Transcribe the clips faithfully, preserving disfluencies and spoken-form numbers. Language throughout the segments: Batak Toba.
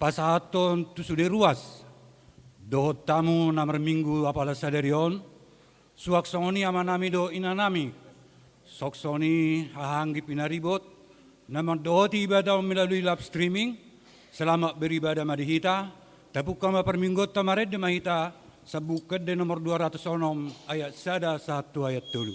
Pasahathon tu sude ruas dohot hamu na marminggu apala sadari on, suang songon i amanami dohot inanami, suang songon i haha anggi pinaribot na mandohoti ibadah on melalui live streaming. Selamat beribadah ma di hita. Tapungka ma parmingguonta, marende ma hita, Sambung Ende nomor dua ratus onom, ayat sada sahat tu ayat tolu.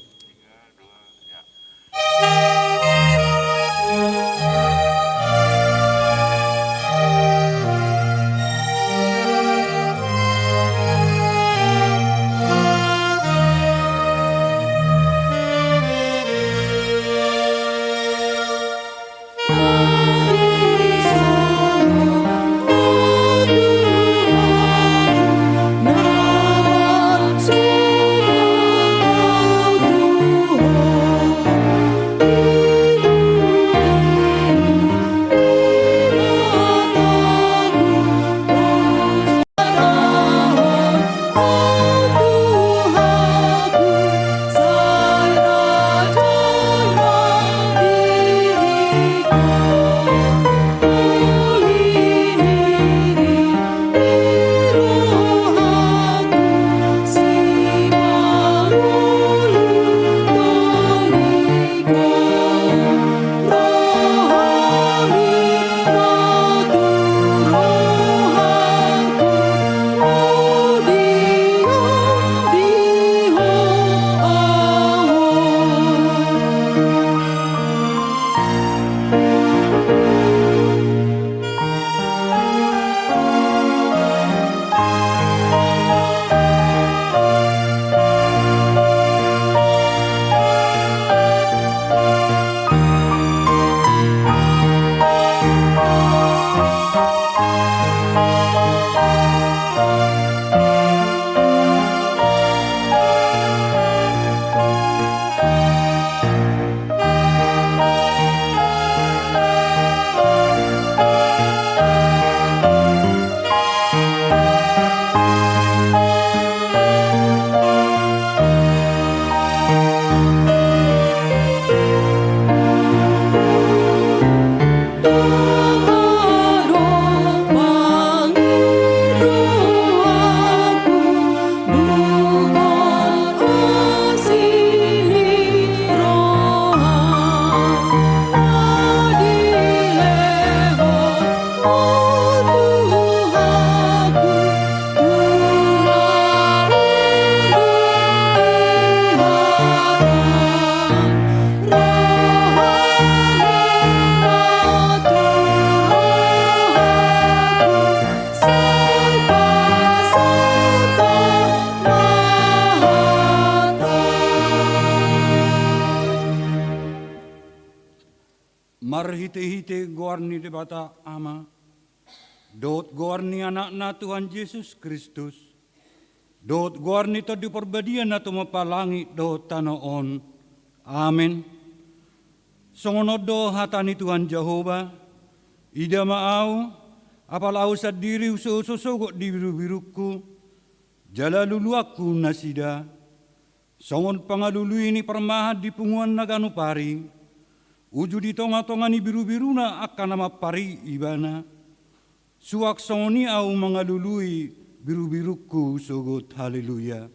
Marhitehite goar ni Debata Ama, dohot goar ni Anakna Tuhan Jesus Kristus, dohot goar ni Tondi Parbadia na tumompa langit dohot tano on. Amen. Songon on do hata ni Tuhan Jahowa: Ida ma ahu, apala ahu sandiri husoso sogot di birubirungku, jala luluanku nasida. Songon pangalului ni parmahan di punguan na ganup ari, uju di tongatonga ni birubiruna angka na mampari ibana, suang songon i ahu mangalului birubirungku sogot. Haleluya.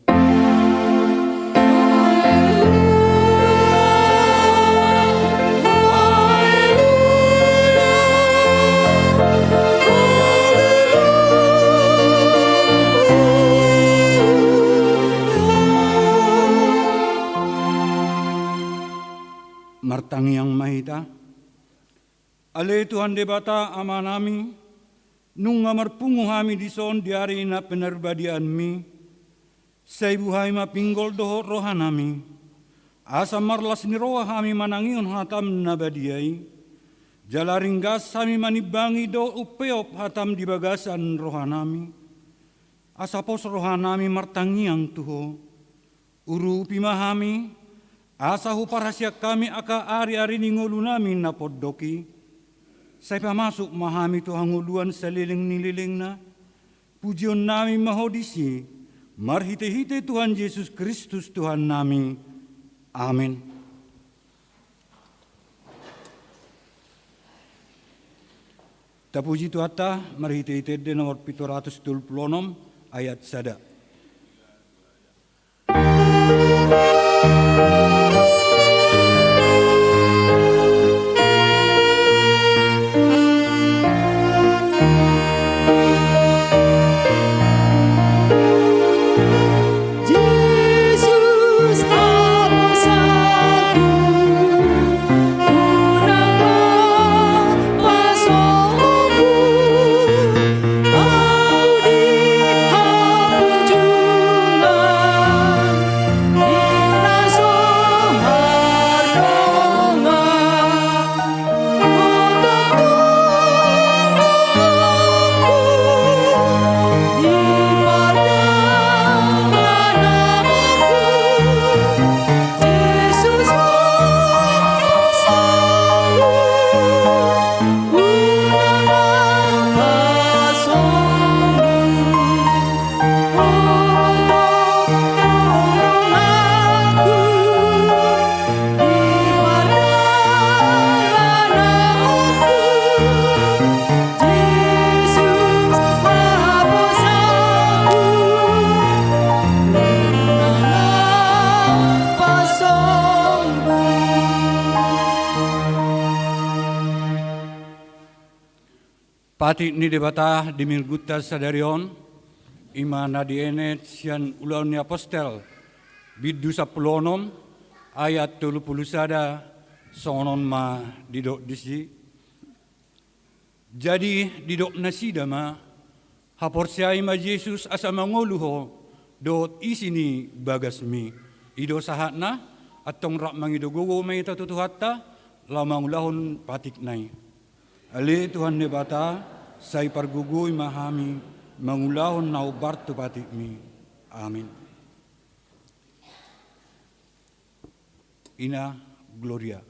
Martangiang ma hita. Ale Tuhan Debata Amanami, nunga marpungu hami dison di ari na pinarbadiaanMi, sai buhai ma pinggol dohot rohanami, asa marlas ni roha hami manangihon hataM na badia i, jala ringgas hami manimbangi dohot umpeop hataM di bagasan rohanami. Asa pos rohanami martangiang tu Ho. Urupi ma hami, asa huparhaseang hami angka ariari ni ngolunami na pondok i. Sai pamasuk ma hami tu hangoluan saleleng ni lelengna. Pujionnami ma Ho disi, marhitehite Tuhan Jesus Kristus Tuhannami. Amen. Tapuji Tuhanta marhitehite ende nomor pitu ratus tolu pulu onom, ayat sada. Patik ni Debata di Minggunta sadari on, i ma na dienet sian Ulaon ni Apostel, bindu sampulu onom, ayat tolu pulu sada, songon on ma didok disi. Jadi didok nasida ma: Haporseai ma Jesus asa mangolu ho, dohot isi ni bagasmi. I do sahatna. Antong rap mangido gogo ma hita tu Tuhanta, laho mangulahon patikna i. Ale Tuhan Debata, sai pargogoi ma hami mangulahon na hombar tu patikmi. Amin. Ina Gloria.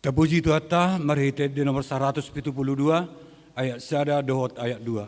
Tapuji Tuhanta marhite di nomor saratus pitu pulu dua, ayat sada dohot ayat dua.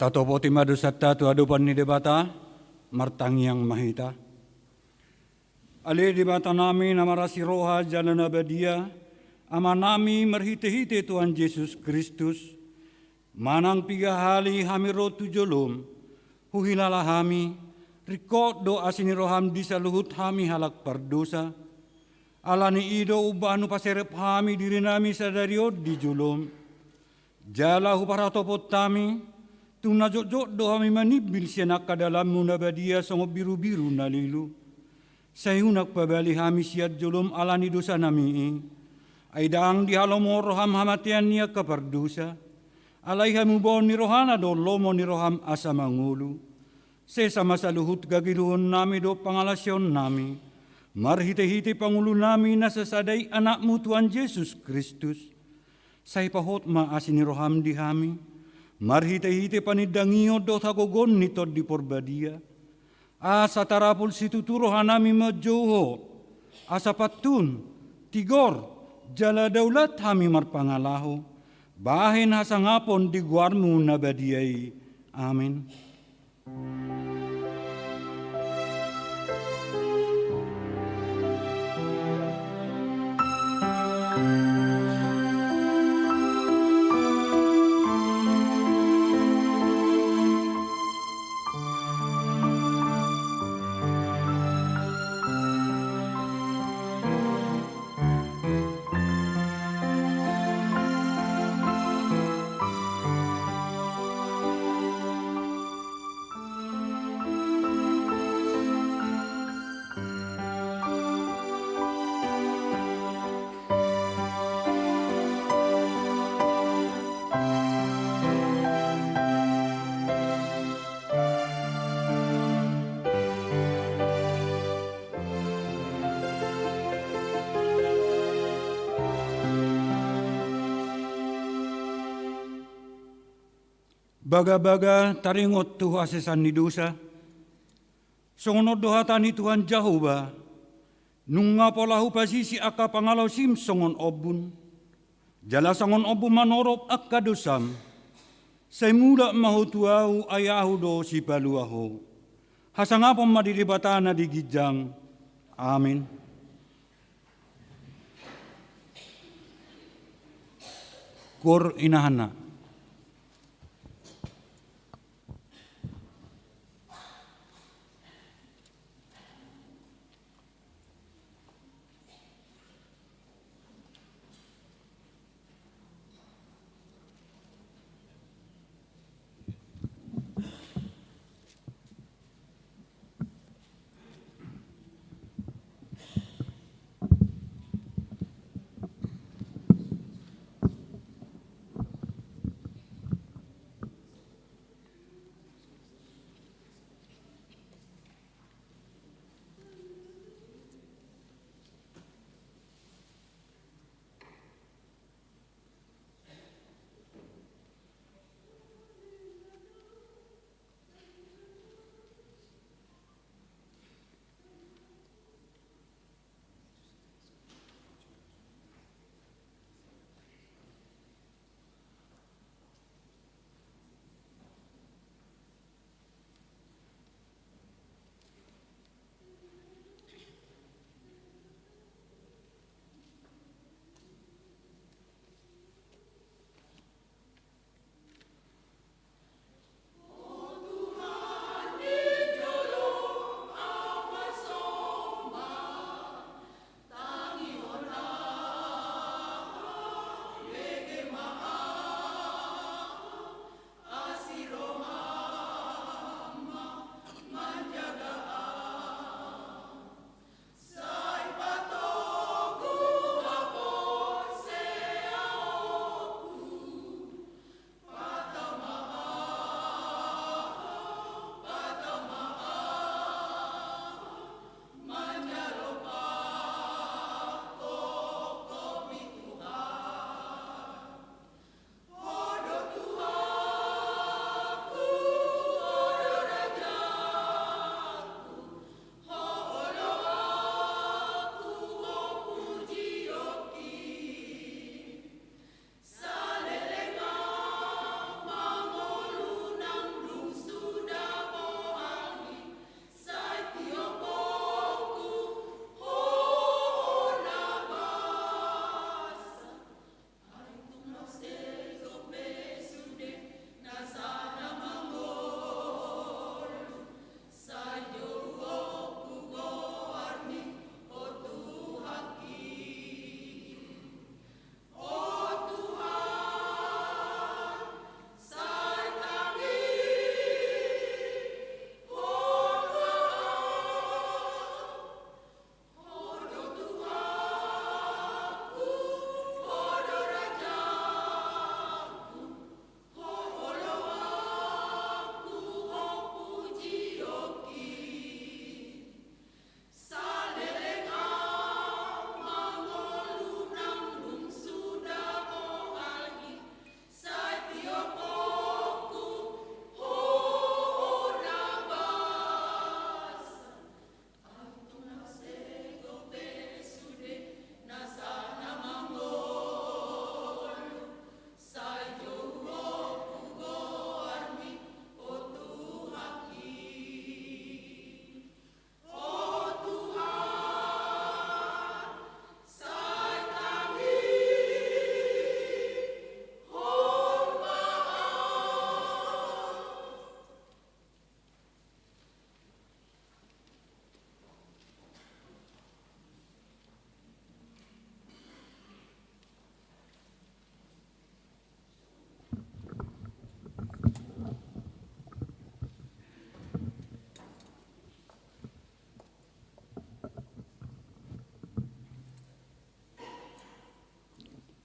Tatopoti ma dosanta tu adopan ni Debata, martangiang ma hita. Ale Debata nami na marasi roha jala na badia, Ama nami marhite-hite Tuhan Jesus Kristus, manang piga hali hami ro tu jolom, huhilala hami, ringkot do asi ni roham di saluhut hami halak pardosa. Ala ni i do umbahen hupaserep hami diri nami sadari on di jolom. Jala huparhatopot hami, tung na jotjot do hami manimbil sian angka dalanmu na badia songon birubiru na lilu. Sai unang pabali hami sian jolom ala ni dosa nami i. Ai ndang dihalomohon roham hamatean ni angka pardosa. Alai hamubaon ni rohana do lomo ni roham asa mangolu. Sesa ma saluhut hagoluhon nami dohot pangalaosion nami. Marhite-hite pangolu nami na sasada i anakmu Tuhan Jesus Kristus. Sai pahot ma asi ni roham di hami, marhite-hite panindangihon dohot hagogoon ni Tondi Porbadia. Asa tarapul situtu roha nami manjou ho, asa pantun, tigor, jala daulat hami marpangalaho, bahen hasangapon di goarmu na badia i. Amen. Bagabaga taringot tu hasesaan ni dosa, songon on do hata ni Tuhan Jahowa: Nunga pola hupasisi angka pangalaosim songon ombun, jala songon ombun manorop angka dosam. Sai mulak ma ho tu Ahu, ai Ahu do sipalua ho. Hasangapon ma di Debata na di ginjang. Amin. Koor inahanna.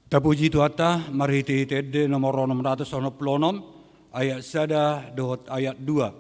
Tapuji Tuhanta marhitehite ende nomor onom ratus onom pulu onom, ayat sada dohot ayat dua.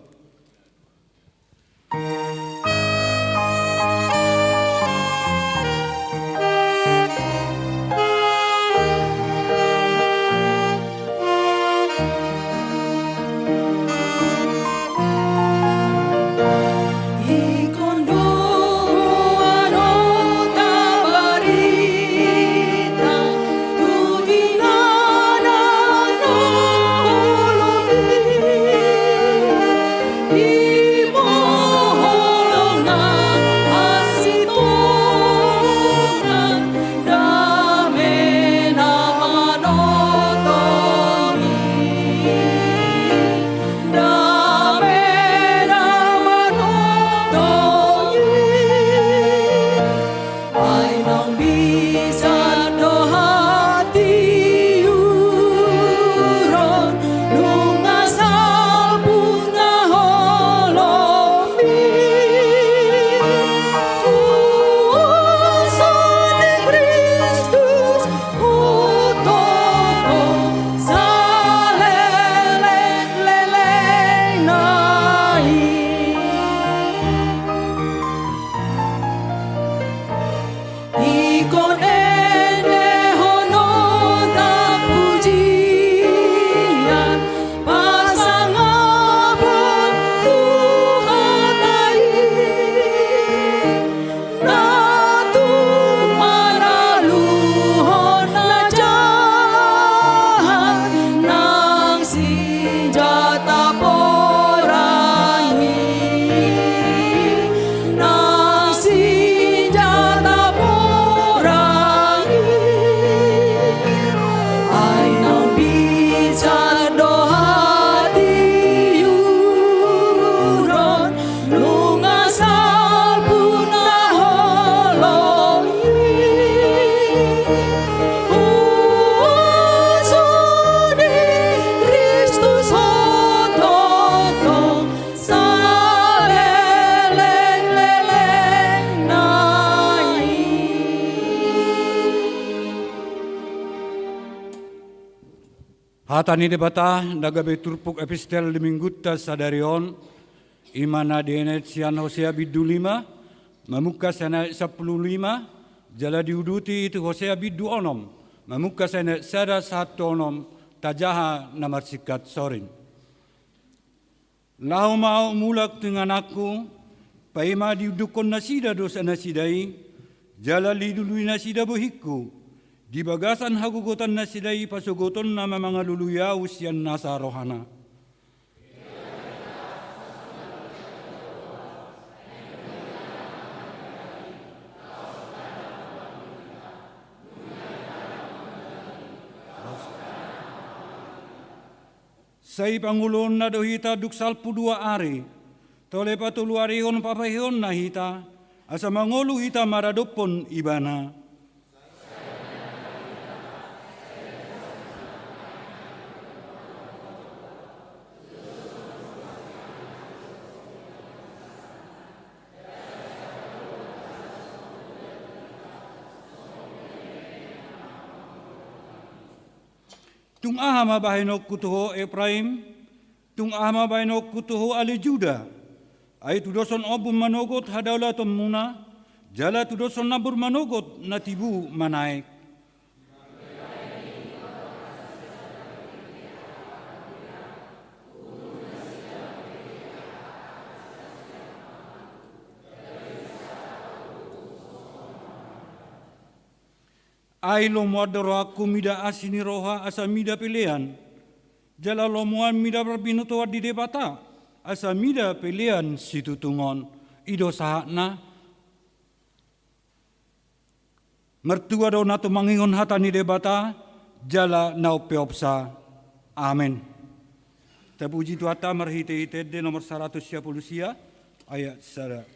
Hata ni Debata na gabe turpuk epistel di minggunta sadari on, i ma na dienet sian Hosea bindu lima, mamungka sian ayat sampulu lima, jala diuduti tu Hosea bindu onom, mamungka sian ayat sada sahat tu onom, tajaha na marsingkat sorin. Laho ma ahu mulak tu ingananku, paima diundukkon nasida dosa nasida i, jala dilului nasida bohingku, di bagasan hagogotan nasida i pasogoton na mangalului ahu sian nasa rohana. Sai pangoluonna do hita dung salpu dua ari, tole patoluarihon papaihonna hita, asa mangolu hita maradophon Ibana. Tung aha ma bahenonku tu ho Epraim? Tung aha ma bahenonku tu ho ale Juda? Ai tudoson ombun manogot hadaulatonmuna, jala tudoson nambur manogot na tibu manaek. Ai lomoan do rohangku mida asi ni roha asa mida pelean, jala lomoan mida parbinotoan di Debata asa mida pelean situtungon. I do sahatna. Martua do na tumangihon hata ni Debata, jala na umpeopsa. Amen. Tapuji Tuhanta marhitehite ende nomor saratus sia pulu sia, ayat sada.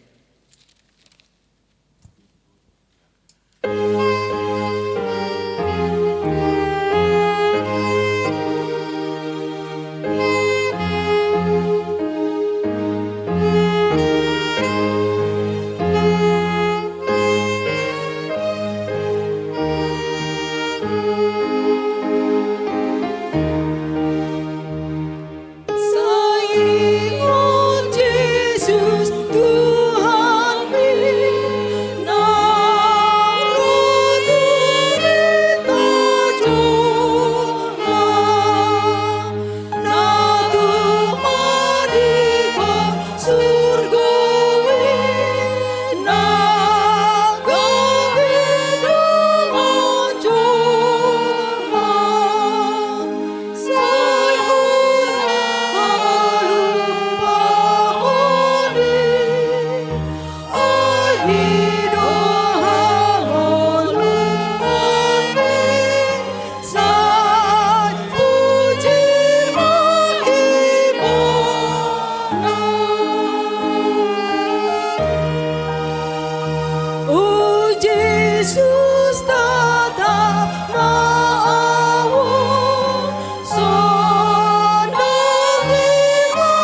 Sai ingot Jesus Tuhanmi, nang ro tu hita jolma, na tumandangkon surgo i, na gabe dongan jolma. Sai unang halumpang ho i, ai i do hangoluanmi, sai puji ma Ibana. O Jesus, tatap ma ahu, sonang i ma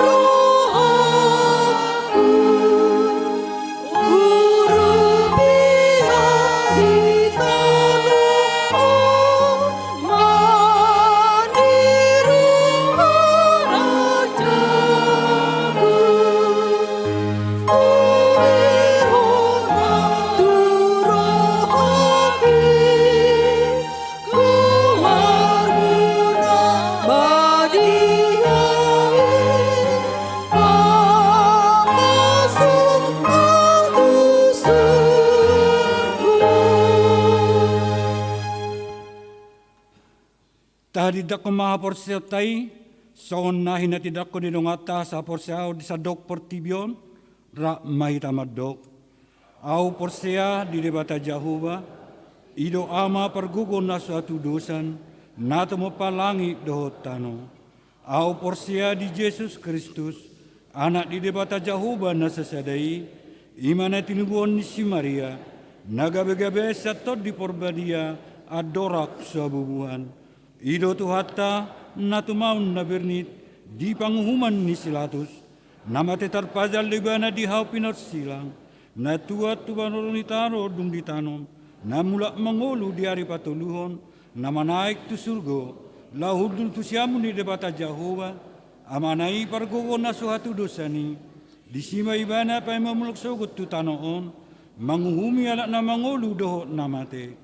rohangku. Urupi ahu di tano on, maniru harajaon. Urupi ahu di tano on, maniru harajaon. Tahatindangkon ma haporseaonta i, songon na hinatindangkon ni donganta sahaporseaon di sandok portibi on, rap ma hita mandok. Ahu porsea di Debata Jahowa, i do Ama pargogo na so hatudosan, na tumompa langit dohot tano. Ahu porsea di Jesus Kristus, Anak ni Debata Jahowa na sasada i, i ma na tinubuhon ni si Maria, na gabegabe sian Tondi Porbadia, andorang so habubuhan. I do Tuhanta, na tumaon na bernit, di panguhuman ni si Latus, na mate tarpajal do Ibana di hau pinorsilang, na tuat tu banoro ni tano dung ditanom, na mulak mangolu di ari patoluhon, na manaek tu surgo, Laho hundul tu siamun ni Debata Jahowa, Amana i pargogo na so hatudosan i, disi ma Ibana paima mulak sogot tu tano on, manguhumi halak na mangolu dohot na mate.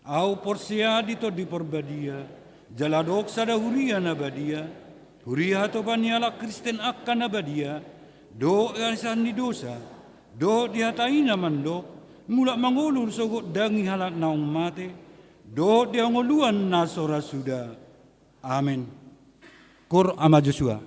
Ahu porsea di Tondi Parbadia, jala adong sada huria na badia, huria hatopan ni halak Kristen angka na badia, dohot hamisahan ni dosa, dohot di hata i na mandok, mulak mangolu sogot daging halak naung mate, dohot di hangoluan na so ra suda. Amen. Koor Ama Josua.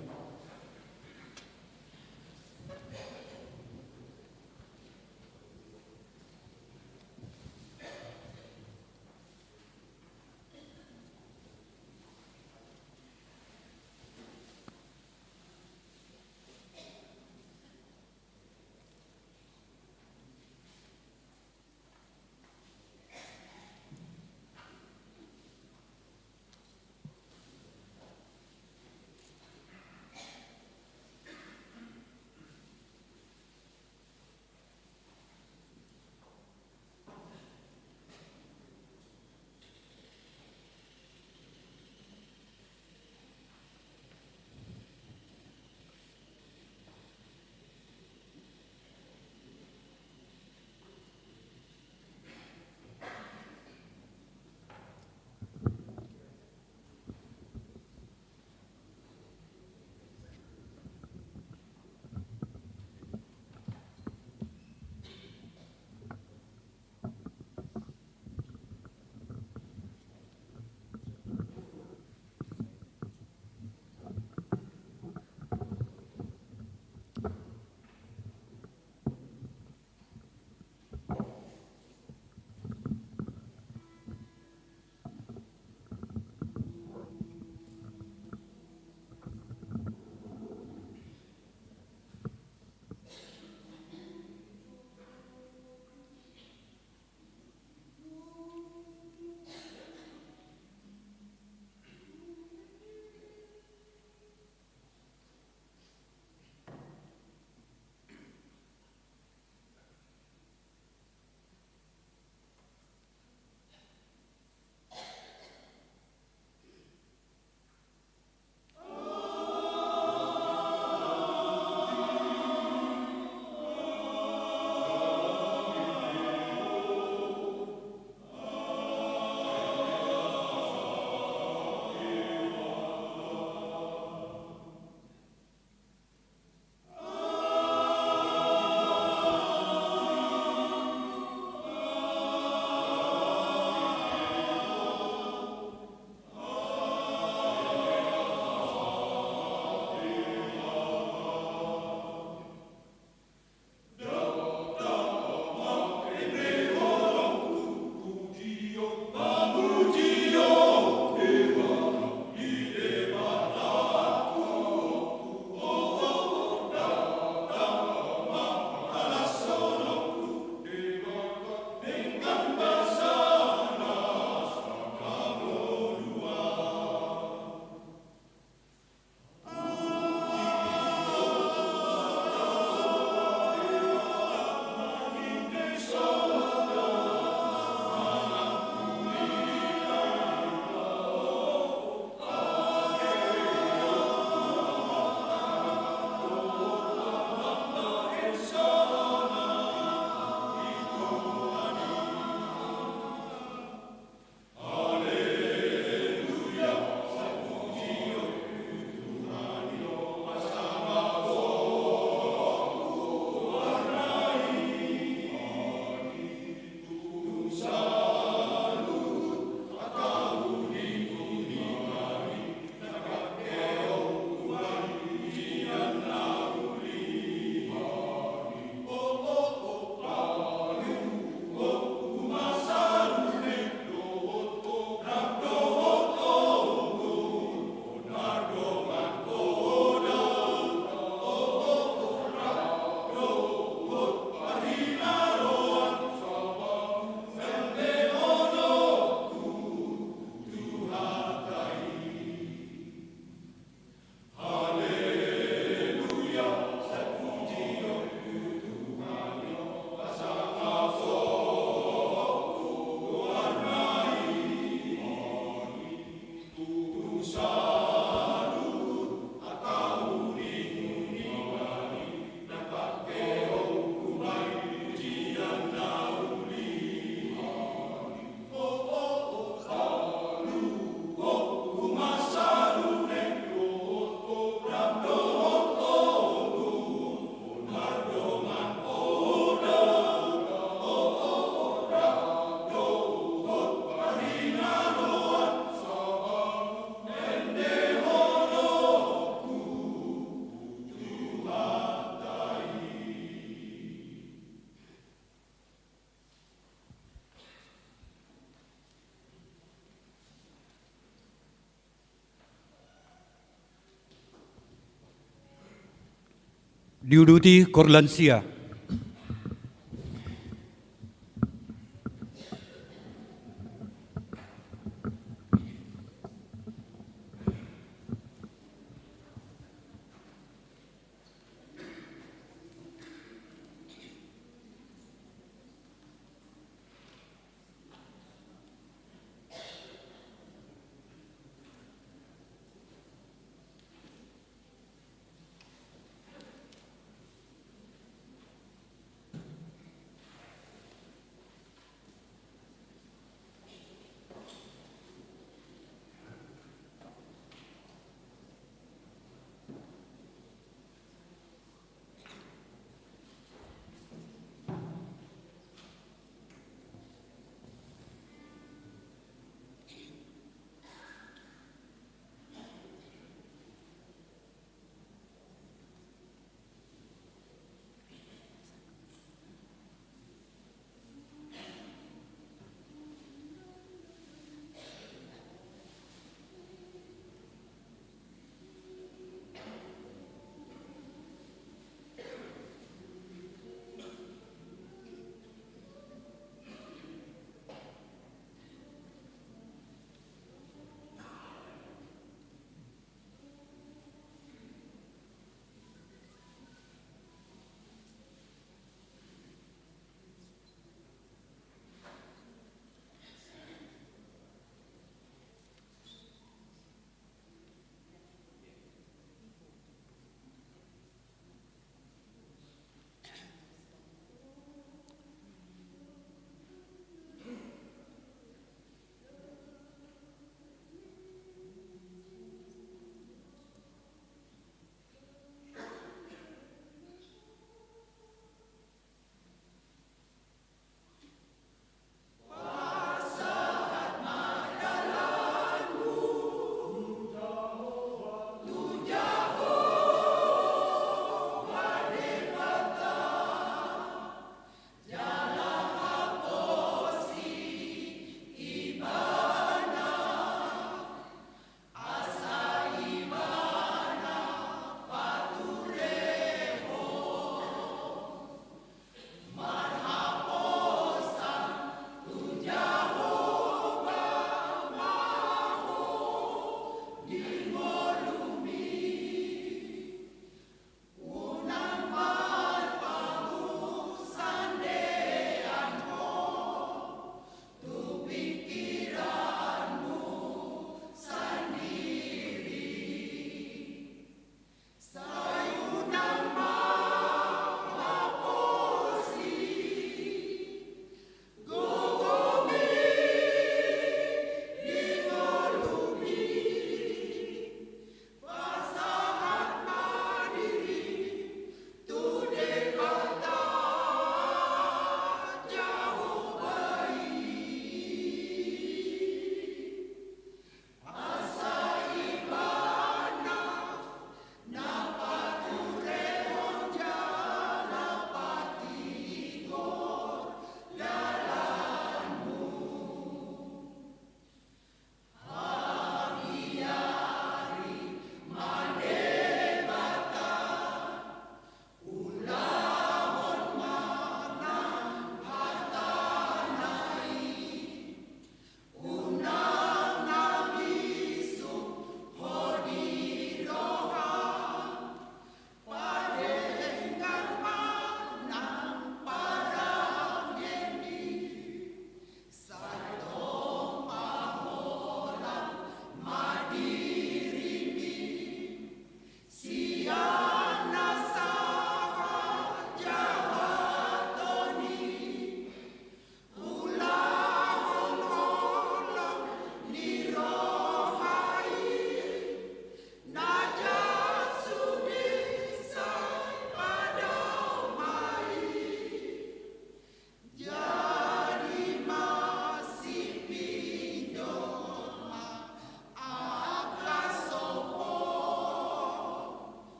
Diuduti korlansia.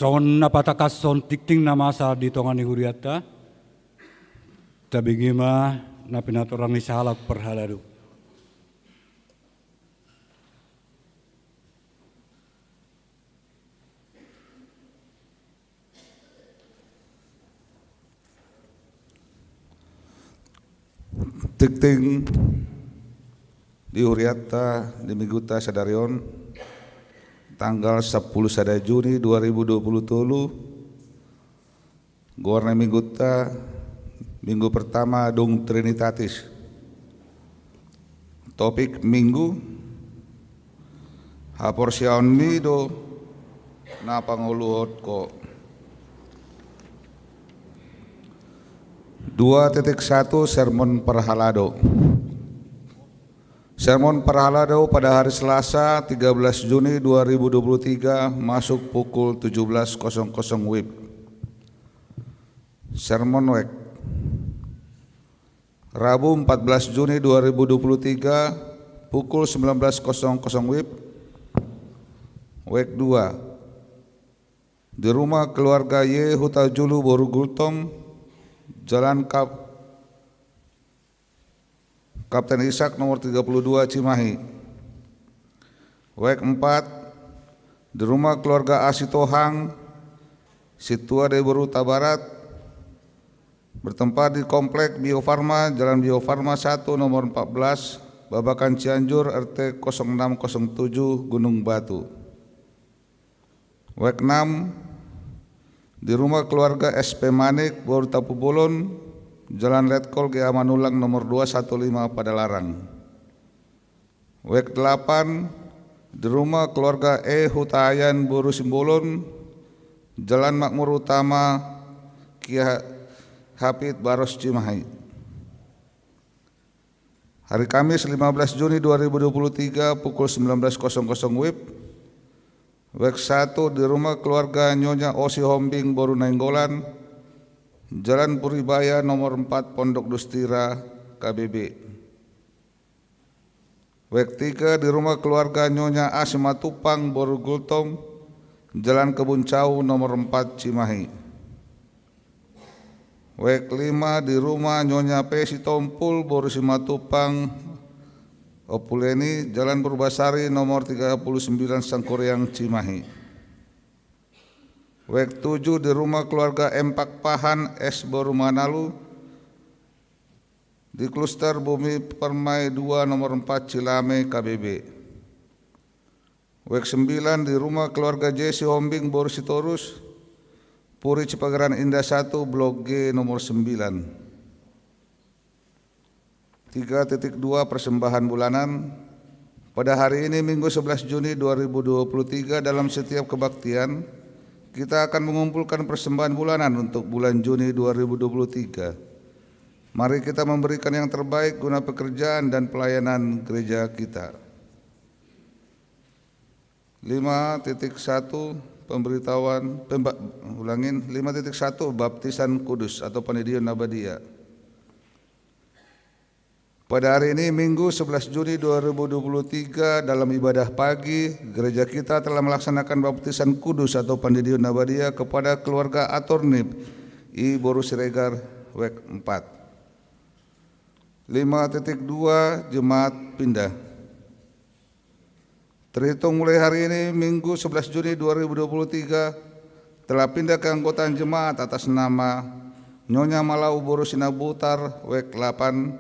Songon na patangkashon tingting na masa di tonga ni hurianta, tabege ma na pinatorang ni sahalak parhalado. Tingting di hurianta di minggunta sadari on, tanggal sampulu sada Juni dua ribu dua puluh tolu, goar ni minggunta, minggu pertama dung Trinitatis. Topik minggu: Haporseaonmi do na pangoluhon Ho. Dua titik satu, sermon parhalado. Sermon parhalado pada hari Selasa, tiga belas Juni dua ribu dua puluh tiga, masuk pukul tujuh belas kosong kosong W I B. Sermon W E K. Rabu, empat belas Juni dua ribu dua puluh tiga, pukul sembilan belas kosong kosong W I B. W E K dua. Di rumah keluarga Y Hutajulu boru Gultom, Jalan Kap-, Kapten Ishak nomor tiga puluh dua Cimahi. W E K empat, di rumah keluarga A Sitohang, Situade boru Hutabarat, bertempat di Komplek Bio Farma, Jalan Bio Farma satu nomor empat belas, Babakan Cianjur, R T kosong enam kosong tujuh, Gunung Batu. W E K enam, di rumah keluarga S P Manik, boru Tampubolon, Jalan Letkol G A Manullang nomor dua satu lima, Padalarang. W E K delapan, di rumah keluarga E Hutahaean boru Simbolon, Jalan Makmur Utama, Kiai Hapit Baros, Cimahi. Hari Kamis, lima belas Juni dua ribu dua puluh tiga, pukul sembilan belas kosong kosong W I B. W E K satu, di rumah keluarga Nyonya O Sihombing boru Nainggolan, Jalan Puribaya nomor empat, Pondok Dustira, K B B. W E K tiga, di rumah keluarga Nyonya A Simatupang boru Gultom, Jalan Kebun Cau nomor empat, Cimahi. W E K lima, di rumah Nyonya P Sitompul boru Simatupang, Ompuleni, Jalan Purbasari nomor tiga puluh sembilan, Sangkuriang, Cimahi. W E K tujuh, di rumah keluarga M Pakpahan S boru Manalu, di Kluster Bumi Permai dua nomor empat, Cilame, K B B. W E K sembilan, di rumah keluarga J Sihombing boru Sitorus, Puri Cipageran Indah satu, Blok G nomor sembilan. Tiga titik dua, persembahan bulanan. Pada hari ini, Minggu sebelas Juni dua ribu dua puluh tiga, dalam setiap kebaktian, kita akan mengumpulkan persembahan bulanan untuk bulan Juni dua ribu dua puluh tiga. Mari kita memberikan yang terbaik guna pekerjaan dan pelayanan gereja kita. Lima titik satu, pemberitahuan, pemba-, ulangin, lima titik satu, baptisan kudus atau pandidion na badia. Pada hari ini, Minggu sebelas Juni dua ribu dua puluh tiga, dalam ibadah pagi, gereja kita telah melaksanakan baptisan kudus atau pandidion na badia kepada keluarga Atornip I boru Siregar, W E K empat. Lima titik dua, jemaat pindah. Terhitung mulai hari ini, Minggu sebelas Juni dua ribu dua puluh tiga, telah pindah keanggotaan jemaat atas nama Nyonya Malau boru Sinabutar, W E K delapan,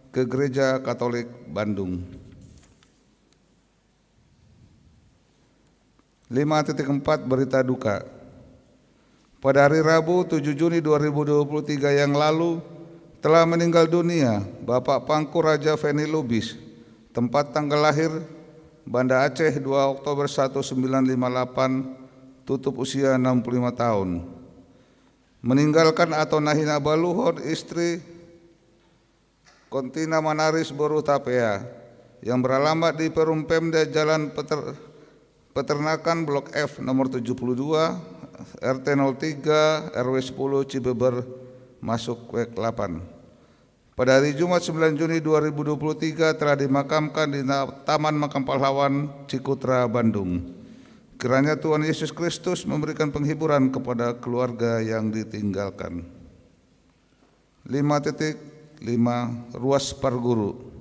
ke Gereja Katolik Bandung. Lima titik empat, berita duka. Pada hari Rabu, tujuh Juni dua ribu dua puluh tiga yang lalu, telah meninggal dunia Bapak Pangku Raja Feni Lubis, tempat tanggal lahir, Banda Aceh, dua Oktober seribu sembilan ratus lima puluh delapan, tutup usia enam puluh lima tahun. Meninggalkan atau na hinabaluhon istri, Kontina Manaris boru Hutapea, yang beralamat di Perum Pemda, Jalan Peter-, Peternakan, Blok F, nomor tujuh puluh dua, R T nol tiga, R W sepuluh, Cibeber, masuk W E K delapan. Pada hari Jumat, sembilan Juni dua ribu dua puluh tiga, telah dimakamkan di na-, Taman Makam Pahlawan, Cikutra, Bandung. Kiranya Tuhan Yesus Kristus memberikan penghiburan kepada keluarga yang ditinggalkan. Lima titik lima, ruas parguru.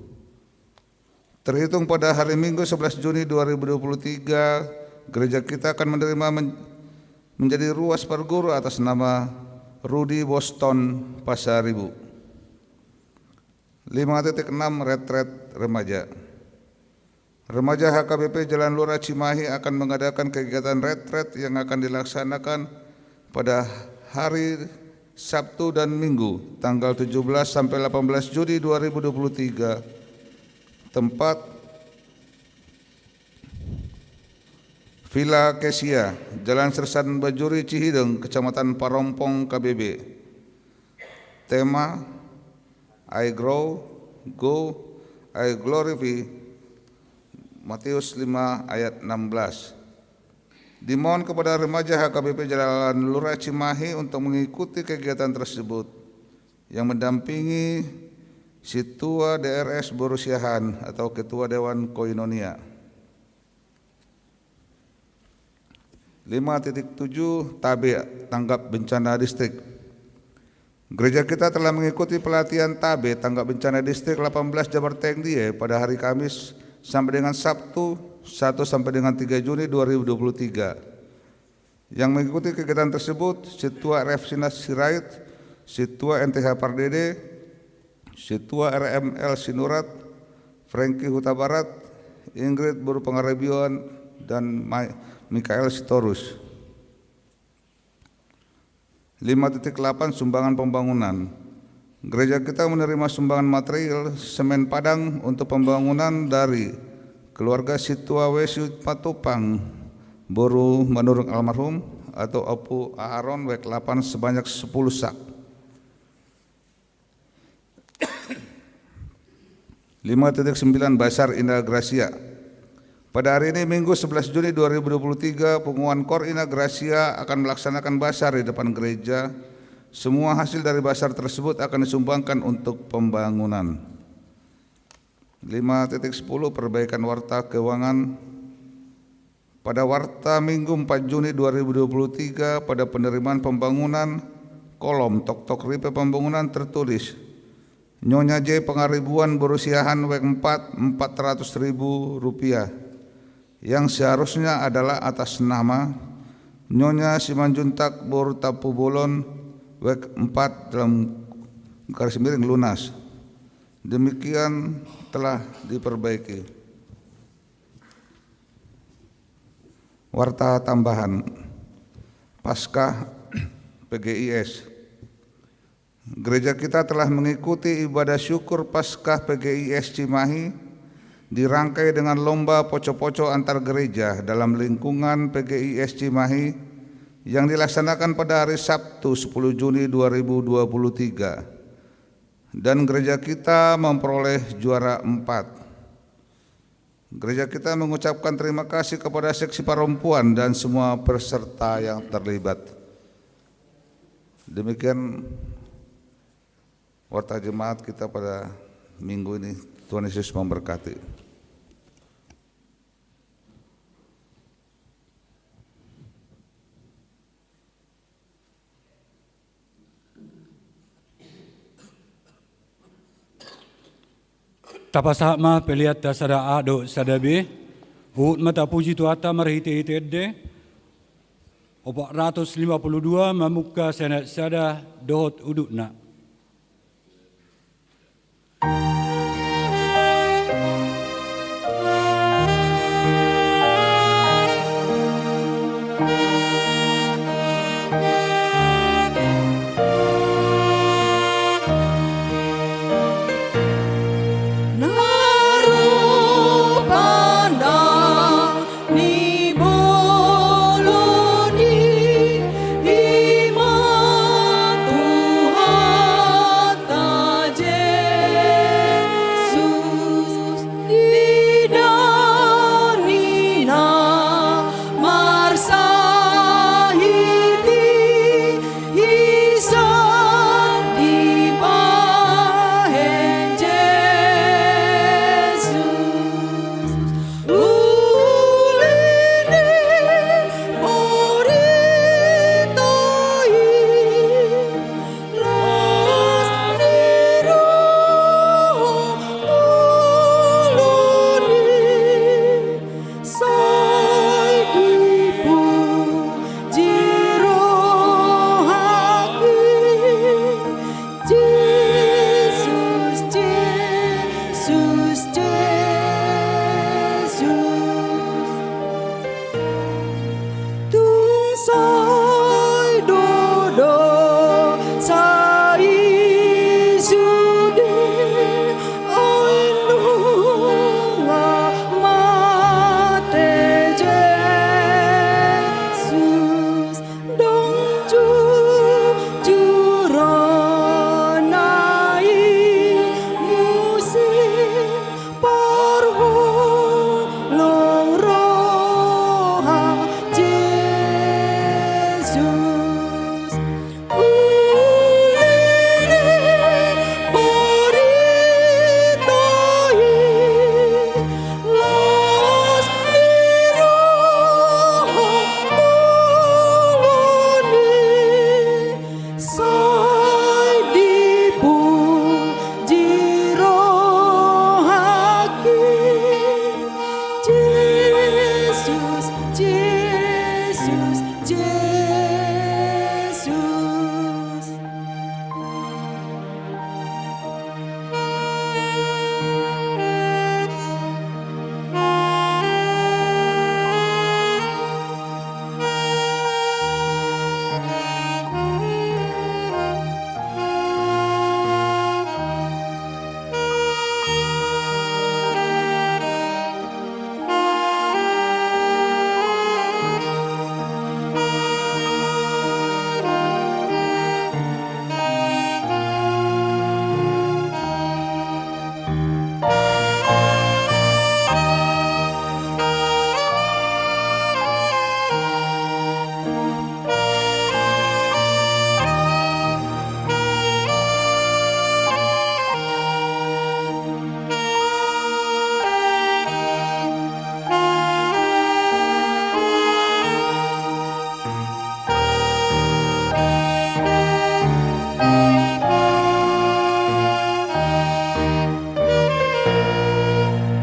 Terhitung pada hari Minggu sebelas Juni dua ribu dua puluh tiga, gereja kita akan menerima men-, menjadi ruas parguru atas nama Rudi Boston Pasaribu. Lima titik enam, retret remaja. Remaja H K B P Jalan Lurah Cimahi akan mengadakan kegiatan retret yang akan dilaksanakan pada hari Sabtu dan Minggu, tanggal tujuh belas sampai delapan belas Juni dua ribu dua puluh tiga. Tempat Villa Kesia, Jalan Sersan Bajuri, Cihideng, Kecamatan Parompong, K B B. Tema, I grow, go, I glorify, Matius lima ayat enam belas. Dimohon kepada remaja H K B P Jalan Lurah Cimahi untuk mengikuti kegiatan tersebut, yang mendampingi Sintua D R S Boru Siahaan atau Ketua Dewan Koinonia. Lima titik tujuh, Tabe, tanggap bencana distrik. Gereja kita telah mengikuti pelatihan Tabe, tanggap bencana distrik delapan belas Jabar Teng Die pada hari Kamis sampai dengan Sabtu, satu sampai dengan tiga Juni dua ribu dua puluh tiga. Yang mengikuti kegiatan tersebut, Sintua R F Sinas Sirait, Sintua N T H Pardede, Sintua R M L Sinurat, Frankie Hutabarat, Ingrid Boru Pangaribuan, dan Ma-, Mikael Sitorus. Lima titik delapan, sumbangan pembangunan. Gereja kita menerima sumbangan material semen Padang untuk pembangunan dari keluarga Sintua W Simatupang, Boru Manurung almarhum, atau Ompu Aaron W K delapan sebanyak sepuluh sak. Lima titik sembilan, Basar Ina Gracia. Pada hari ini, Minggu sebelas Juni dua ribu dua puluh tiga, punguan Kor Ina Gracia akan melaksanakan basar di depan gereja. Semua hasil dari basar tersebut akan disumbangkan untuk pembangunan. Lima titik sepuluh, perbaikan warta keuangan. Pada warta Minggu empat Juni dua ribu dua puluh tiga, pada penerimaan pembangunan, kolom toktok ripe pembangunan tertulis, Nyonya J Pangaribuan Boru Siahaan W K empat, empat ratus ribu rupiah, yang seharusnya adalah atas nama Nyonya Simanjuntak Boru Tampubolon W K empat, dalam garis miring lunas. Demikian telah diperbaiki. Warta tambahan. Paskah P G I S. Gereja kita telah mengikuti ibadah syukur Paskah P G I S Cimahi, dirangkai dengan lomba poco-poco antar gereja dalam lingkungan P G I S Cimahi yang dilaksanakan pada hari Sabtu, sepuluh Juni dua ribu dua puluh tiga. Dan gereja kita memperoleh juara empat. Gereja kita mengucapkan terima kasih kepada seksi perempuan dan semua peserta yang terlibat. Demikian warta jemaat kita pada minggu ini. Tuhan Yesus memberkati. Tapasahat ma peleanta sada A dohot sada B. Huhut ma tapuji Tuhanta marhite-hite ende. Opat ratus lima puluh dua, mamungka sian ayat sada dohot udutna. Sai do dosa i sude, ai nunga mate Jesus. Ndang jujur hona i muse, parholong roha Jesus. Uli ni barita i, las ni roha molo ni, sai dipuji rohangki. Jesus, Jesus, Jesus.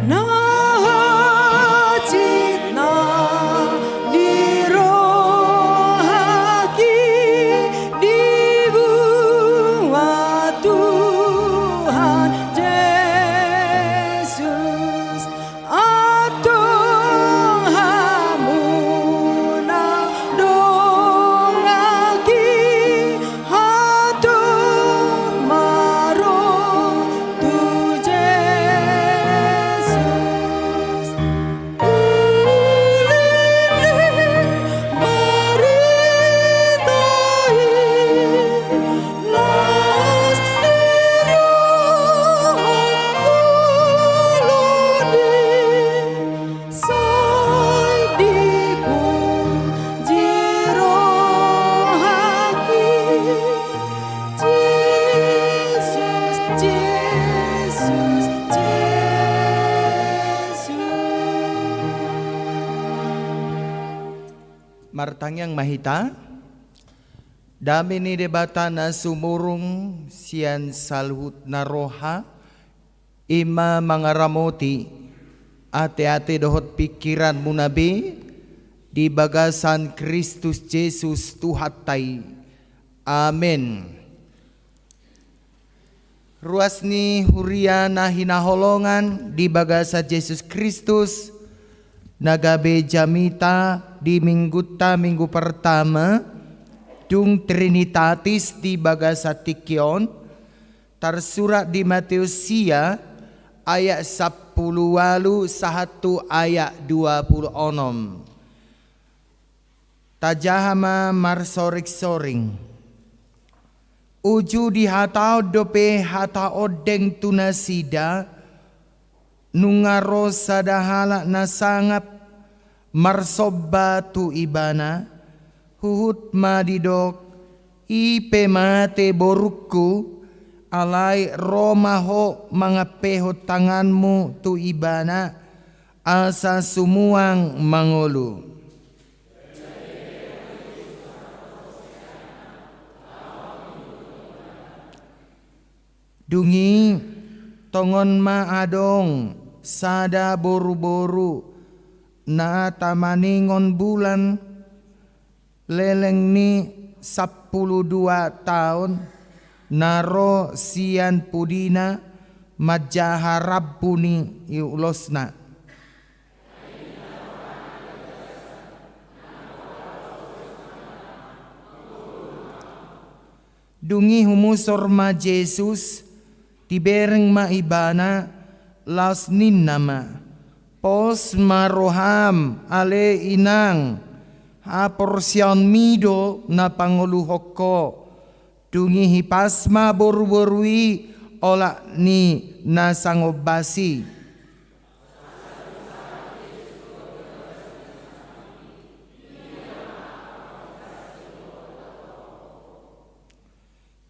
Na hansit na di rohangki dibuat Tuhan Jesus. Antong hamu na donganki, antong ma ro tu Jesus. Uli ni barita i, las ni roha molo ni, sai dipuji rohangki. Jesus, Jesus, Jesus. Martangiang ma hita. Dame ni Debata na sumurung sian saluhutna roha, i ma mangaramoti ateate dohot pingkiranmuna be di bagasan Kristus Jesus Tuhanta i. Amen. Ruas ni huria na hinaholongan di bagasan Jesus Kristus, na gabe jamita di minggunta, minggu pertama dung Trinitatis di bagasan tingki on, tarsurat di Mateus sia, ayat sampulu ualu sahat tu ayat dua pulu onom. Tajaha ma marsoringsoring. Uju dihatahon dope hata ondeng tu nasida, nunga ro sada halak na sangap marsomba tu Ibana, huhut ma didok, i pe mate borungku, alai ro ma ho mangampehon tanganmu tu ibana, asa sumuang mangolu. Dung i, tongon ma adong sada boruboru na tamaningon bulan, leleng ni sampulu dua taon, na ro sian pudina manjaha rambu ni ulosna. Dung i humusor ma Jesus, dibereng ma ibana, laos ninna ma: Pos ma roham, ale inang, haporseaonmi do na pangoluhon ho. Dung i hipas ma boruboru i olat ni na sangombas i.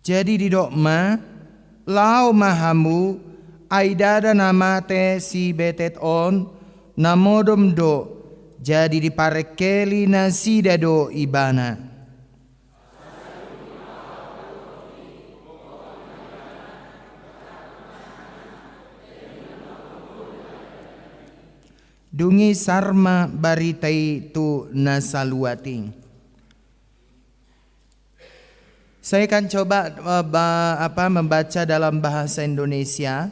Jadi didok ma: Laho ma hamu, ai ndada na mate si betet on, na modom do. Jadi diparengkeli nasida do ibana. Dung i sar ma barita i tu na saluat i. Saya akan coba, eh, ba-, apa, membaca dalam bahasa Indonesia.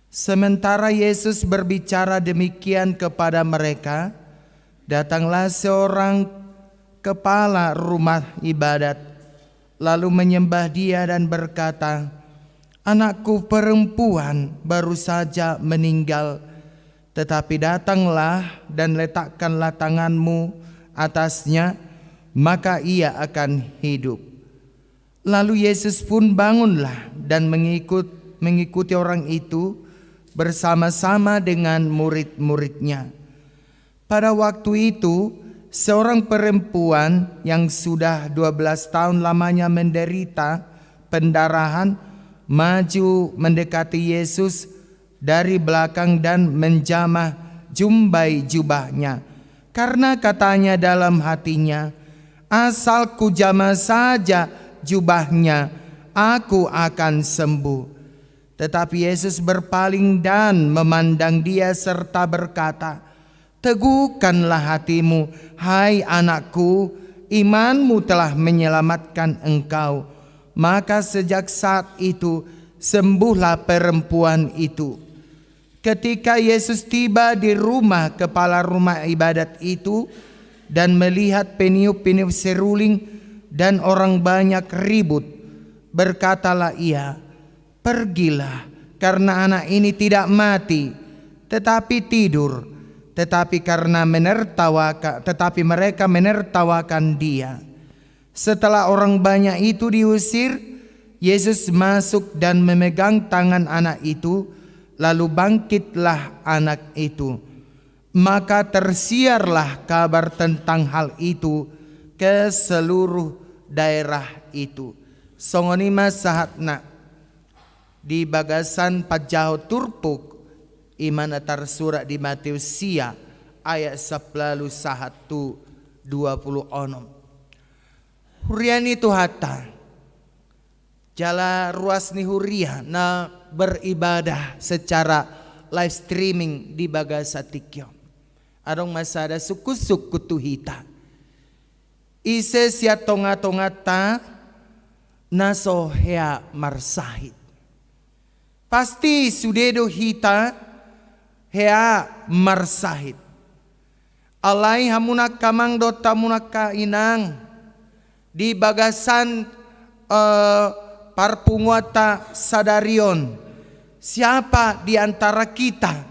Sementara Yesus berbicara demikian kepada mereka, datanglah seorang kepala rumah ibadat, lalu menyembah Dia dan berkata, "Anakku perempuan baru saja meninggal, tetapi datanglah dan letakkanlah tanganmu atasnya, maka ia akan hidup." Lalu Yesus pun bangunlah dan mengikut-, mengikuti orang itu bersama-sama dengan murid-muridnya. Pada waktu itu, seorang perempuan yang sudah dua belas tahun lamanya menderita pendarahan maju mendekati Yesus dari belakang dan menjamah jumbai jubahnya. Karena katanya dalam hatinya, "Asal kujamah saja jubahnya, aku akan sembuh." Tetapi Yesus berpaling dan memandang dia serta berkata, "Teguhkanlah hatimu, hai anakku, imanmu telah menyelamatkan engkau." Maka sejak saat itu, sembuhlah perempuan itu. Ketika Yesus tiba di rumah kepala rumah ibadat itu dan melihat peniup-peniup seruling dan orang banyak ribut, berkatalah Ia, "Pergilah, karena anak ini tidak mati, tetapi tidur." Tetapi karena menertawaka-, tetapi mereka menertawakan Dia. Setelah orang banyak itu diusir, Yesus masuk dan memegang tangan anak itu, lalu bangkitlah anak itu. Maka tersiarlah kabar tentang hal itu ke seluruh daerah itu. Songon i ma sahatna. Di bagasan panjaha turpuk, i ma na tarsurat di Mateus sia ayat sampulu sahat tu dua pulu onom. Huria ni Tuhanta, jala ruas ni huria na beribadah secara live streaming di bagasan tingki on. Adong ma sada sungkun-sungkun tu hita. Ise sian tonga-tonganta na so hea marsahit? Pasti sude do hita hea marsahit. Alai hamu angka amang dohot hamu angka inang, di bagasan, eh, parpunguanta sadari on, siapa di antara kita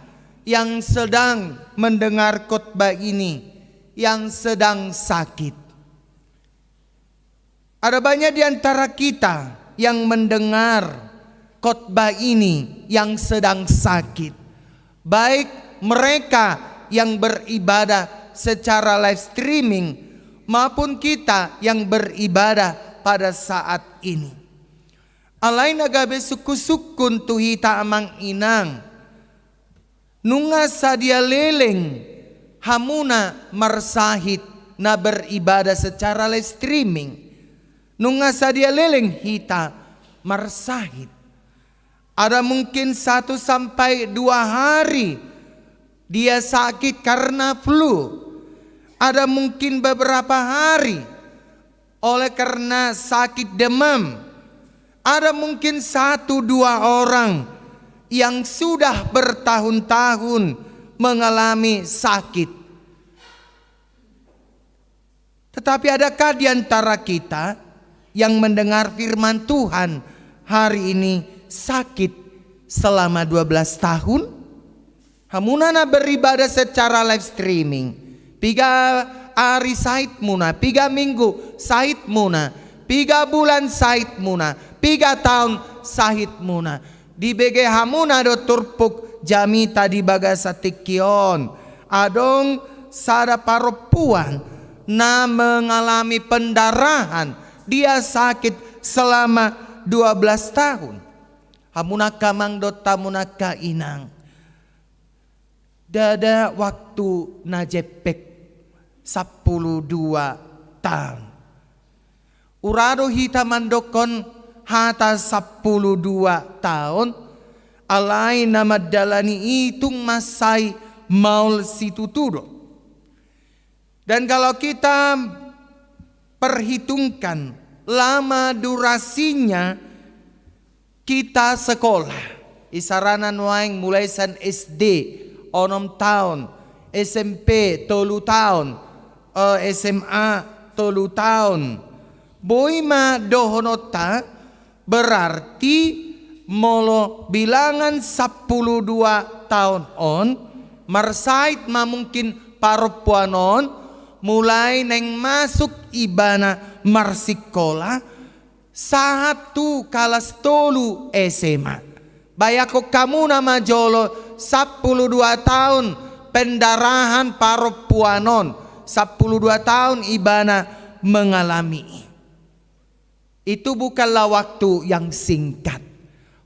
yang sedang mendengar khotbah ini yang sedang sakit? Ada banyak di antara kita yang mendengar khotbah ini yang sedang sakit. Baik mereka yang beribadah secara live streaming maupun kita yang beribadah pada saat ini. Alai na gabe sungkun-sungkun tu hita amang inang. Nunga sadia leleng hamuna marsahit na beribadah secara live streaming? Nunga sadia leleng hita marsahit? Ada mungkin satu sampai dua hari dia sakit karena flu. Ada mungkin beberapa hari oleh karena sakit demam. Ada mungkin satu dua orang yang sudah bertahun-tahun mengalami sakit. Tetapi adakah di antara kita yang mendengar firman Tuhan hari ini sakit selama dua belas tahun? Hamuna na beribadah secara live streaming, piga ari sahitmuna, piga minggu sahitmuna, piga bulan sahitmuna, piga taon sahitmuna. Dibege hamuna do turpuk jamita di bagasan tingki on. Adong sada parompuan na mengalami pendarahan, dia sakit selama dua belas tahun. Hamuna angka amang dohot hamuna angka inang. Ndada waktu na jempek sampulu dua taon. Ura do hita mandokkon hata sampulu dua taon, alai na mandalani i tung mansai maol situtu do. Dan kalau kita perhitungkan lama durasinya kita sekolah, isarana nuaeng mulai sian S D onom taon, S M P tolu taon, eh, S M A tolu taon. Boi ma dohononta, berarti molo bilangan sampulu dua taon on, marsahit ma mungkin parompuan on, mulai naeng masuk ibana marsikola, sahat tu kalas tolu S M A. Bayangkon hamuna ma jolo sampulu dua taon pendarahan parompuan on, sampulu dua taon ibana mengalami i. Itu bukanlah waktu yang singkat.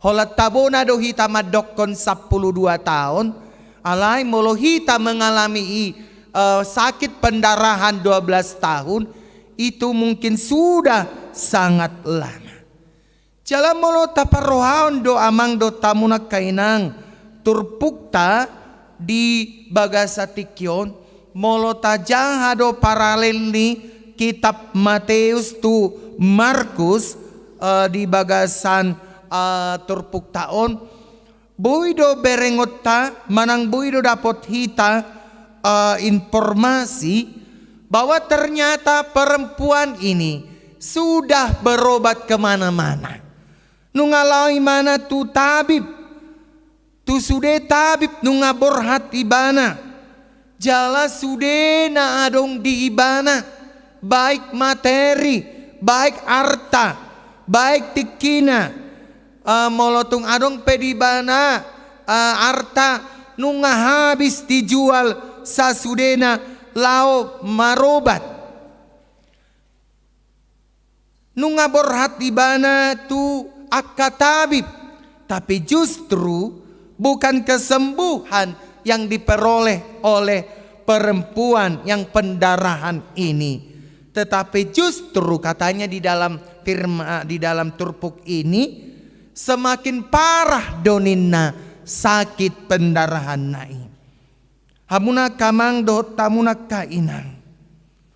Holan tabona do hita mandokkon sampulu dua taon, alai molo hita mengalami i, eh, sakit pendarahan dua belas tahun, itu mungkin sudah sangat lama. Jala molo taparrohahon do amang dohot hamuna angka inang turpukta di bagasan tingki on, molo tajaha do paralel ni kitab Mateus tu Markus, eh, di bagasan, eh, turpukta on, boi do berengonta manang boi do dapot hita, eh, informasi bahwa ternyata perempuan ini sudah berobat kemana-mana. Nunga laho ibana tu tabib, tu sude tabib nunga borhat ibana. Jala sude na adong di ibana, baik materi, baik arta, baik tingkina, eh, molo tung adong pe di ibana, eh, arta, nunga habis dijual sasudena laho marobat. Nunga borhat ibana tu angka tabib, tapi justru bukan kesembuhan yang diperoleh oleh perempuan yang pendarahan ini, tetapi justru katanya di dalam firma-, di dalam turpuk ini, semakin parah do ninna sakit pendarahanna i. Hamuna angka amang dohot hamuna angka inang,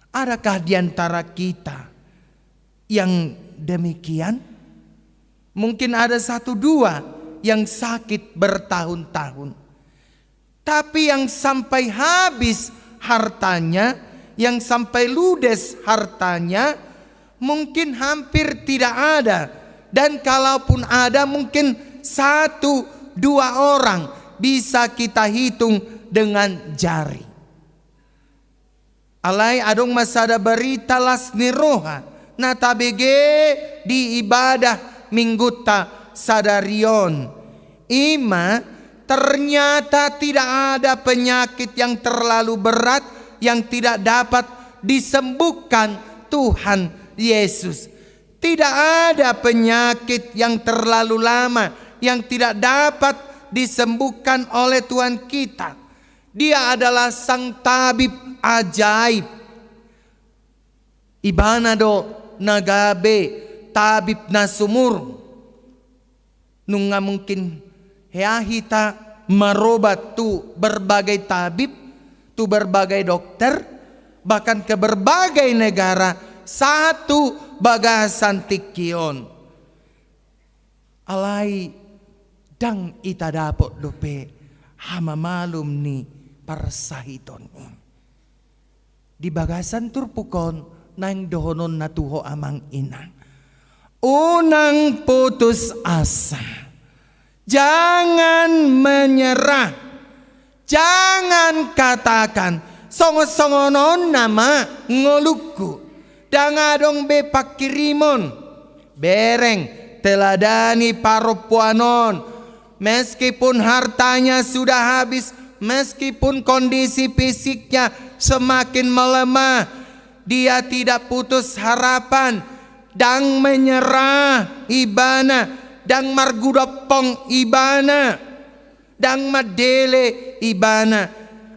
adakah di antara kita yang demikian? Mungkin ada satu dua yang sakit bertahun-tahun. Tapi yang sampai habis hartanya, yang sampai ludes hartanya, mungkin hampir tidak ada. Dan kalaupun ada, mungkin satu dua orang bisa kita hitung dengan jari. Alai adong ma sada barita las ni roha na tabege di ibadah Minggunta sadari on. I ma, ternyata tidak ada penyakit yang terlalu berat yang tidak dapat disembuhkan Tuhan Yesus. Tidak ada penyakit yang terlalu lama yang tidak dapat disembuhkan oleh Tuhan kita. Dia adalah sang tabib ajaib. Ibana do na gabe tabib na sumurung. Nunga mungkin hea hita marobat tu berbagai tabib, tu berbagai dokter, bahkan ke berbagai negara, sahat tu bagasan tingki on. Alai ndang ita dapot dope hamamalum ni parsahiton i. Di bagasan turpuk on naeng dohononna tu ho amang inang. Unang putus asa. Jangan menyerah. Jangan katakan, songon-songon on nama ngolungku. Ndang adong be pangkirimon. Bereng, teladani parompuan on. Meskipun hartanya sudah habis, meskipun kondisi fisiknya semakin melemah, dia tidak putus harapan, ndang menyerah ibana, ndang margudompong ibana, ndang mandele ibana.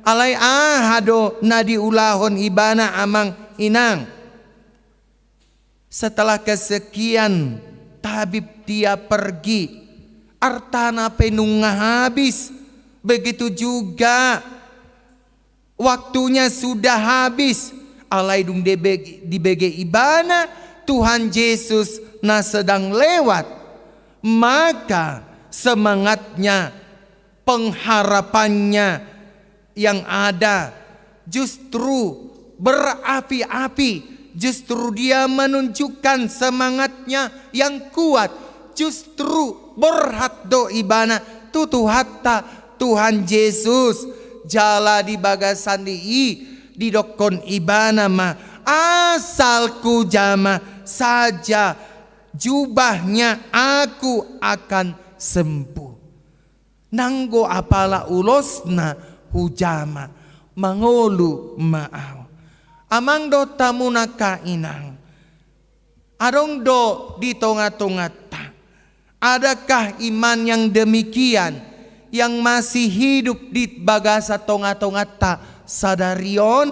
Alai aha do na diulahon ibana, amang inang? Setelah kesekian tabib dia pergi, artana pe nunga habis. Begitu juga waktunya sudah habis. Alai dung dibege, dibege ibana Tuhan Jesus na sedang lewat, maka semangatnya, pengharapannya yang ada justru berapi-api, justru dia menunjukkan semangatnya yang kuat, justru borhat do ibana tu Tuhanta Tuhan Jesus. Jala di bagasan i didokkon ibana ma, asal kujama saja jubahnya, aku akan sembuh. Nanggo apala ulosna hujama, mangolu ma ahu. Amang dohot hamu angka inang, adong do di tonga-tonganta? Adakah iman yang demikian yang masih hidup di bagasan tonga-tonganta sadari on?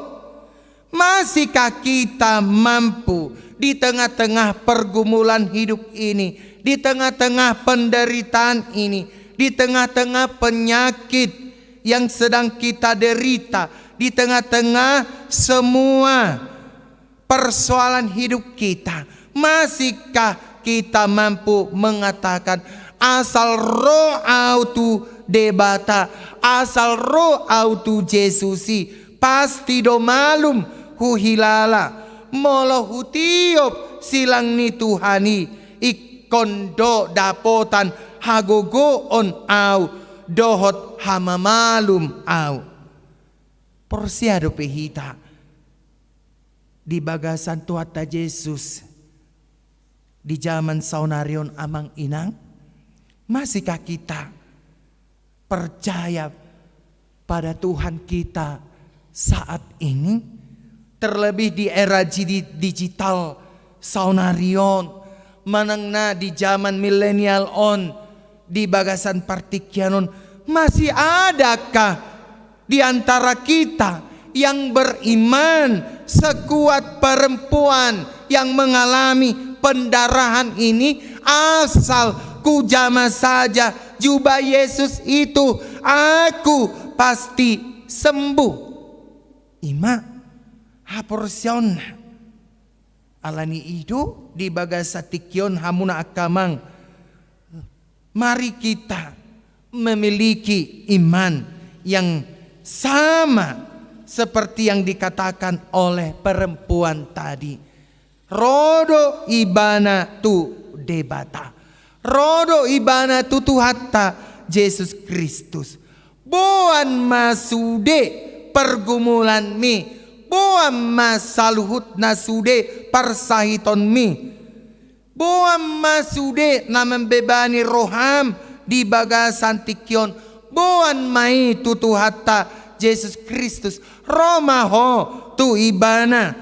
Masihkah kita mampu di tengah-tengah pergumulan hidup ini, di tengah-tengah penderitaan ini, di tengah-tengah penyakit yang sedang kita derita, di tengah-tengah semua persoalan hidup kita, masihkah kita mampu mengatakan, "Asal ro au tu Debata, asal ro au tu Jesus i, pasti do malum huhilala, molo hutiop silang ni Tuhan i, ingkon do dapotan hagogoon au dohot hamamalum au." Porsea dope hita di bagasan Tuhanta Jesus di jaman saonari on, amang inang? Masihkah kita percaya pada Tuhan kita saat ini? Terlebih di era jidi-, digital saonari on, manang na di jaman milenial on, di bagasan partingkian on, masih adakah di antara kita yang beriman sekuat perempuan yang mengalami pendarahan ini? Asal kujama saja jubah Yesus itu, aku pasti sembuh. I ma haporseaonna. Alani i do di bagasan tingki on, hamuna angka amang, mari kita memiliki iman yang sama seperti yang dikatakan oleh perempuan tadi. Ro do ibana tu Debata. Ro do ibana tu Tuhanta Jesus Kristus. Boan ma sude pergumulanmi, boan ma saluhutna sude parsahitonmi, boan ma sude na mambebani roham di bagasan tingki on, boan ma i tu Tuhanta Jesus Kristus. Ro ma ho tu Ibana,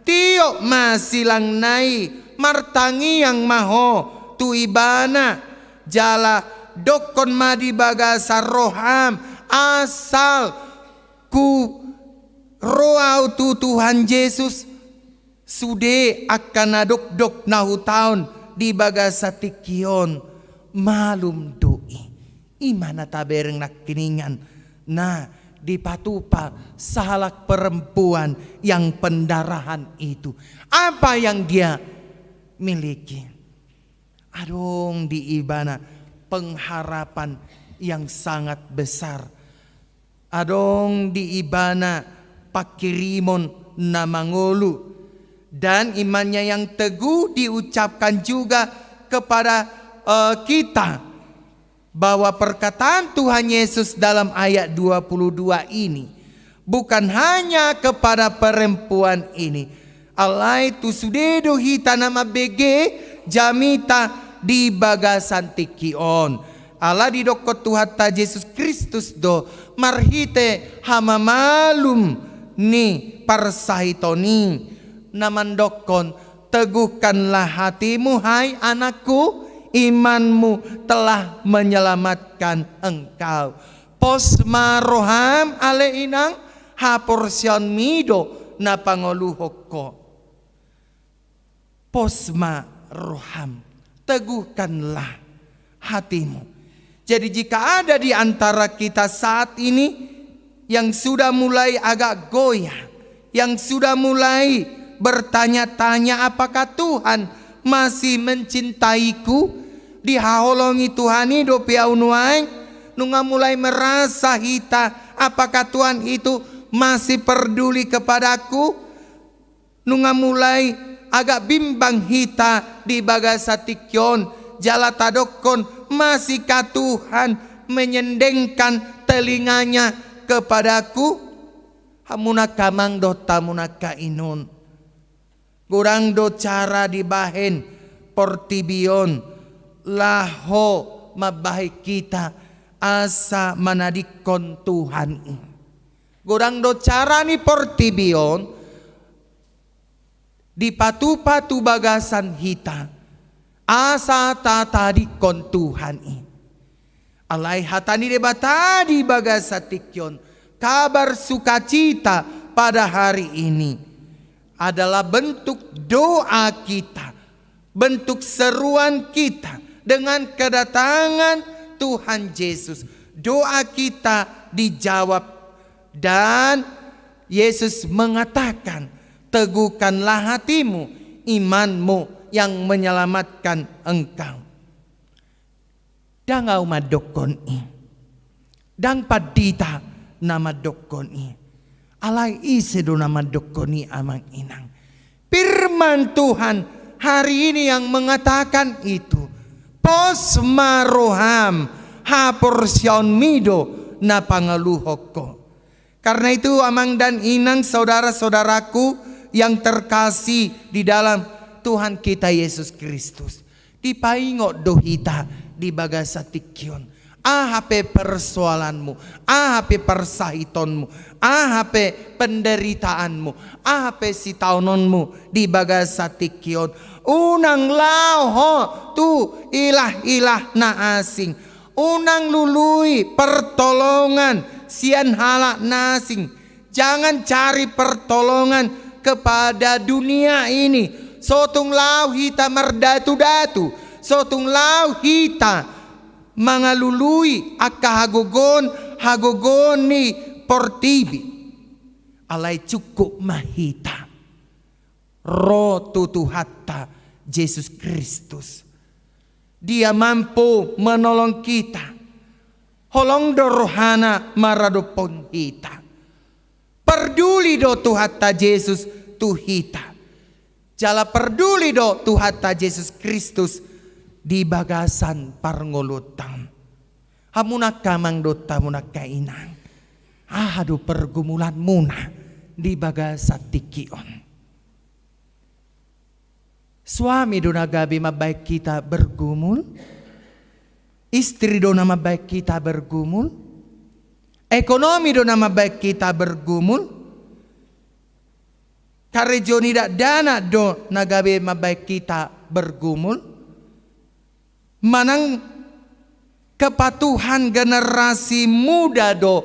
tiop ma silangna i, martangiang ma ho tu Ibana, jala dokkon ma di bagasan roham, asal hu ro au tu Tuhan Jesus. Sude angka na dokdok na hutaon di bagasan tingki on, malum do i. I ma na tabereng nangkiningan na dipatupa sahalak perempuan yang pendarahan itu. Apa yang dia miliki? Adong di ibana pengharapan yang sangat besar. Adong di ibana pangkirimon na mangolu. Dan imannya yang teguh diucapkan juga kepada, eh, kita, bahwa perkataan Tuhan Yesus dalam ayat dua puluh dua ini bukan hanya kepada perempuan ini, alai tu sude do hita na mambege jamita di bagasan tingki on. Ala didokkon Tuhanta Jesus Kristus do marhite hamamalum ni parsahiton i, na mandokkon, "Teguhkanlah hatimu, hai anakku, imanmu telah menyelamatkan engkau." Pos ma roham, ale inang, haporseaonmi do na pangoluhon ho. Pos ma roham, teguhkanlah hatimu. Jadi, jika ada di antara kita saat ini yang sudah mulai agak goyah, yang sudah mulai bertanya-tanya, "Apakah Tuhan masih mencintaiku?" Dihaholongi Tuhan i dope au nuaeng, nunga mulai merasa hita, "Apakah Tuhan itu masih peduli kepadaku?" Nunga mulai agak bimbang hita di bagasan tingki on, jala tadokkon, "Masihkah Tuhan menyendengkan telinganya kepadaku?" Hamu nangkin amang dohot hamu nangkin inang, godang do cara dibahen portibi on laho mambahen hita asa manadingkon Tuhan i. Godang do cara ni portibi on dipatupa tu bagasan hita asa tatadingkon Tuhan i. Alai hata ni Debata di bagasan tingki on, kabar sukacita pada hari ini adalah bentuk doa kita, bentuk seruan kita dengan kedatangan Tuhan Yesus. Doa kita dijawab dan Yesus mengatakan, "Teguhkanlah hatimu, imanmu yang menyelamatkan engkau." Ndang au mandokkon i. Ndang pandita na mandokkon i. Alai ise do na mandokkon i, amang inang? Firman Tuhan hari ini yang mengatakan itu. Pos ma roham, haporseaonmi do na pangoluhon ho. Karena itu, amang dan inang, saudara-saudaraku yang terkasih di dalam Tuhan kita Yesus Kristus, dipaingot do hita di bagasan tingki on. Aha pe persoalanmu, aha pe parsahitonmu, aha pe penderitaanmu, aha pe sitaononmu di bagasan tingki on, unang laho ho tu ilah-ilah na asing. Unang lului pertolongan sian halak na asing. Jangan cari pertolongan kepada dunia ini. So tung laho hita mardatu-datu, so tung laho hita mangalului angka hagogoon, hagogoon ni portibi. Alai cukup ma hita ro tu Tuhanta Jesus Kristus. Dia mampu menolong kita. Holong do rohana maradophon hita. Parduli do Tuhanta Jesus tu hita. Jala parduli do Tuhanta Jesus Kristus di bagasan parngoluonta on. Hamu nangkin amang dohot hamu nangkin inang, aha do pergumulanmuna di bagasan tingki on? Suami do na gabe mambahen hita bergumul? Istri do na mambahen hita bergumul? Ekonomi do na mambahen hita bergumul? Karejo ni dakdanak do na gabe mambahen hita bergumul? Manang kepatuhan generasi muda do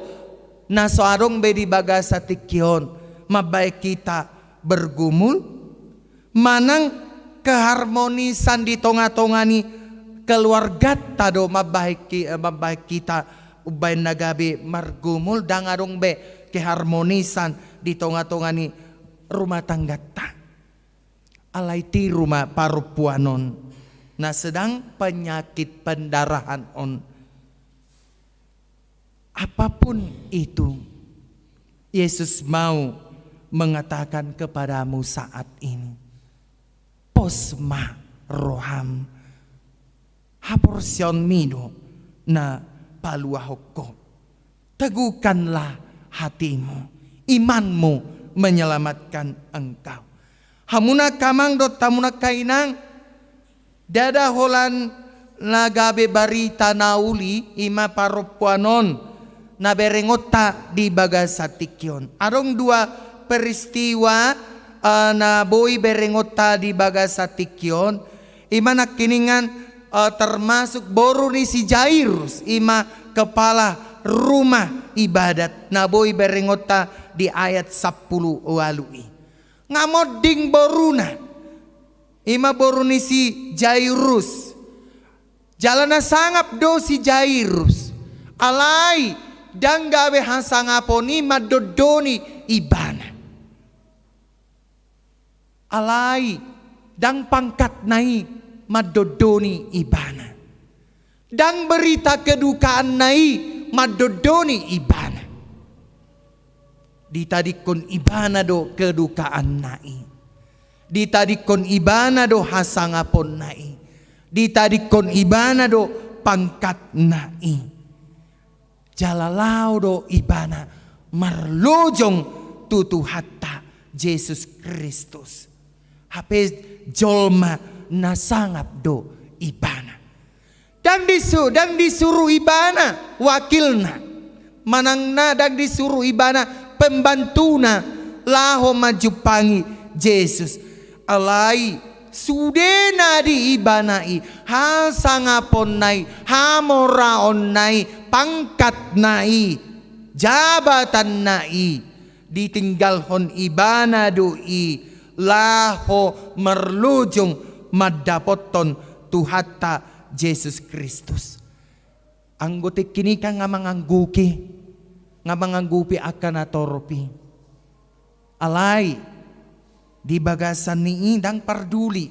na so adong be di bagasan tingki on mambahen hita bergumul? Manang keharmonisan di tonga-tonga ni keluarganta do mambahen hi-, eh, mambahen hita umbahen na gabe margumul? Ndang adong be keharmonisan di tonga-tonga ni rumah tangganta. Alai tiru ma parompuan on na sedang penyakit pendarahan on. Apapun itu, Yesus mau mengatakan kepadamu saat ini, pos ma roham, haporseaonmi do na paluahon ho. Teguhkanlah hatimu, imanmu menyelamatkan engkau. Hamu angka amang dohot hamu angka inang, ndada holan na gabe barita na uli i ma parompuan on na berengonta di bagasan tingki on. Adong dua peristiwa, eh, na boi berengonta di bagasan tingki on. I ma nangkiningan, eh, termasuk boru ni si Jairus, i ma kepala rumah ibadat, na boi berengonta di ayat sampulu ualu i. Nga monding boruna, i ma boru ni si Jairus. Jala na sangap do si Jairus. Alai ndang gabe hasangapon i mandondoni ibana. Alai ndang pangkatna i mandondoni ibana. Ndang berita kedukaanna i mandondoni ibana. Ditadingkon ibana do kedukaanna i. Ditadingkon ibana do hasangaponna i. Ditadingkon ibana do pangkatna i. Jala laho do ibana marlojong tu Tuhanta Jesus Kristus. Hape jolma na sangap do ibana. Ndang disu-, ndang disuru ibana wakilna, manang na ndang disuru ibana pembantuna laho manjumpangi Jesus. Alai sude na di ibana i, hasangaponna i, hamoraonna i, pangkatna i, jabatanna i, ditinggalhon ibana do i laho marlojong mandapothon Tuhanta Jesus Kristus. Anggo tingki i kan nga manganggupi, nga manganggupi angka natorop i. Alai di bagasan ni i ndang parduli.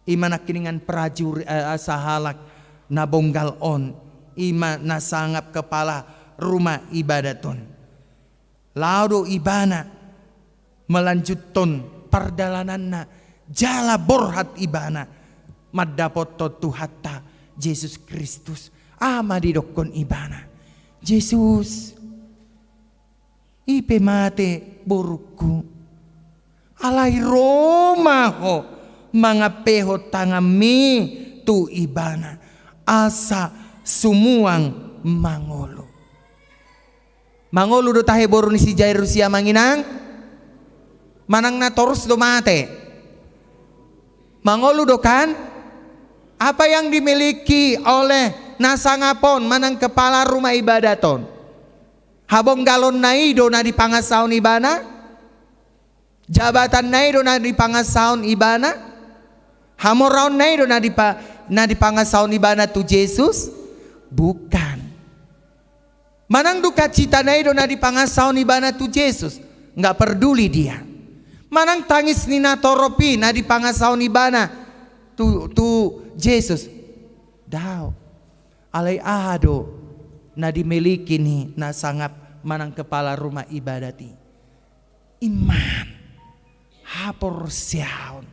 I ma nangkiningan prajuri, eh, sahalak na bonggal on, i ma na sangap kepala rumah ibadat on. Laho do ibana melanjuthon pardalananna, jala borhat ibana mandapothon Tuhanta Jesus Kristus. Aha ma didokkon ibana? Jesus, i pe mate borungku. Alai ro ma ho mangampehon tanganmi tu ibana, asa sumuang mangolu. Mangolu do tahe boru ni si Jairus i, amang inang? Manang na torus do mate? Mangolu do kan? Apa yang dimiliki oleh na sangap on manang kepala rumah ibadat on? Habonggalonna i do na dipangasahon ibana? Jabatanna i do na dipangasahon ibana? Hamoraonna i do na dipa-, na dipangasahon ibana tu Jesus? Bukan. Manang dukacitana i do na dipangasahon ibana tu Jesus? Nggak perduli dia. Manang tangis ni natorop i na dipangasahon ibana tu, tu Jesus? Daong. Alai aha do na dimiliki ni na sangap manang kepala rumah ibadat i? Iman, haporseaon.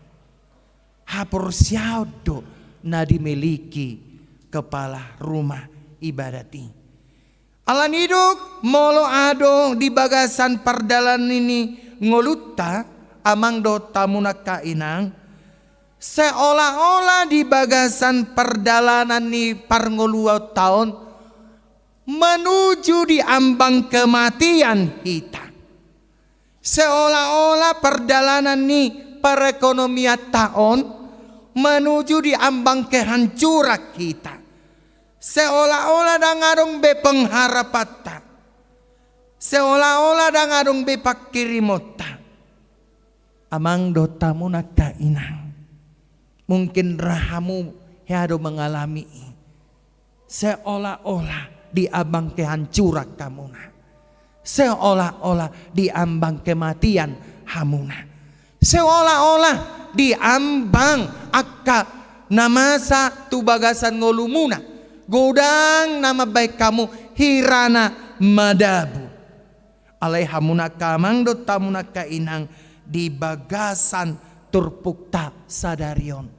Haporseaon do na dimiliki kepala rumah ibadat i. Alani i do, molo adong di bagasan pardalanan ni ngolunta, amang dohot hamu angka inang, seolah-olah di bagasan pardalanan ni parngoluonta on menuju di ambang kematian hita. Seolah-olah pardalanan ni perekonomianta on menuju di ambang kehancuran hita. Seolah-olah ndang adong be pengharapanta. Seolah-olah ndang adong be pangkirimonta. Amang dohot hamu angka inang, mungkin ra hamu hea do mengalami i. Seolah-olah di ambang kehancuran hamuna. Seolah-olah di ambang kematian hamuna. Seolah-olah di ambang angka na masa tu bagasan ngolumuna. Godang na mambahen hamu hirana madabu. Alai hamu angka amang dohot hamu angka inang di bagasan turpukta sadari on,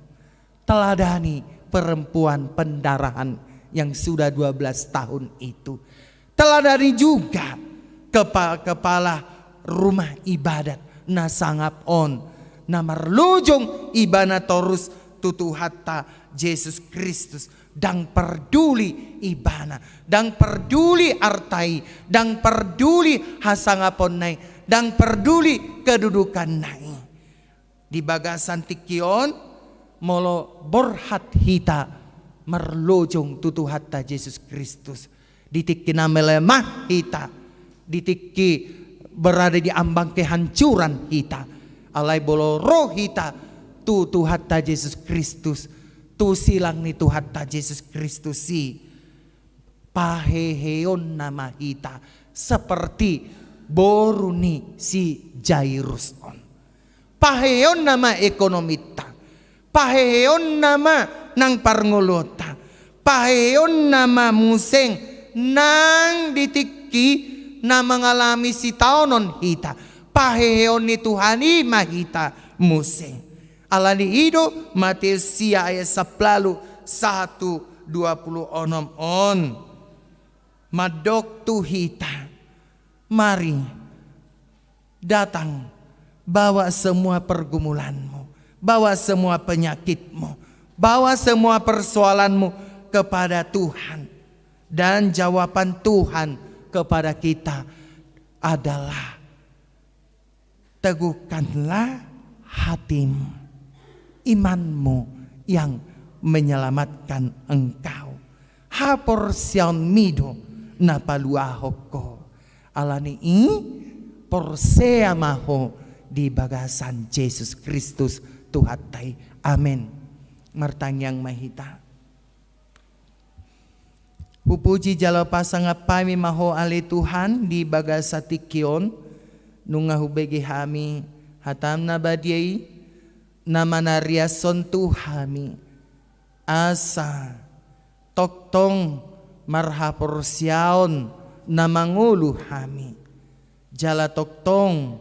teladani perempuan pendarahan yang sudah dua belas tahun itu. Teladani juga kepa-, kepala rumah ibadat na sangap on, na marlojong ibana torus tu Tuhanta Jesus Kristus. Ndang parduli ibana, ndang parduli arta i, ndang parduli hasangaponna i, ndang parduli kedudukanna i. Di bagasan tingki on, molo borhat hita marlojong tu Tuhanta Jesus Kristus, di tingki na melemah hita, di tingki berada di ambang kehancuran hita, alai molo ro hita tu Tuhanta Jesus Kristus, tu silang ni Tuhanta Jesus Kristus i, paheheonna ma hita seperti boru ni si Jairus on. Paheheonna ma ekonominta, paheheonna ma nang parngoluonta, paheheonna ma muse nang di tingki na mangalami sitaonon hita, paheheon ni Tuhan i ma hita muse. Alani i do Mateus sia ayat sampulu sahat tu dua pulu onom on mandok tu hita, mari, datang, bawa semua pergumulanmu, bawa semua penyakitmu, bawa semua persoalanmu kepada Tuhan. Dan jawaban Tuhan kepada kita adalah, teguhkanlah hatimu, imanmu yang menyelamatkan engkau. Haporseaonmi do na paluahon ho. Alani i, porsea ma ho di bagasan Jesus Kristus Tuhanta i. Amen. Martangiang ma hita. Hupuji jala pasangap hami ma ho ale Tuhan di bagasan tingki on, nunga hubege hami hatam na badia i, na manariashon tu hami, asa tongtong marhaporseaon na mangolu hami. Jala tongtong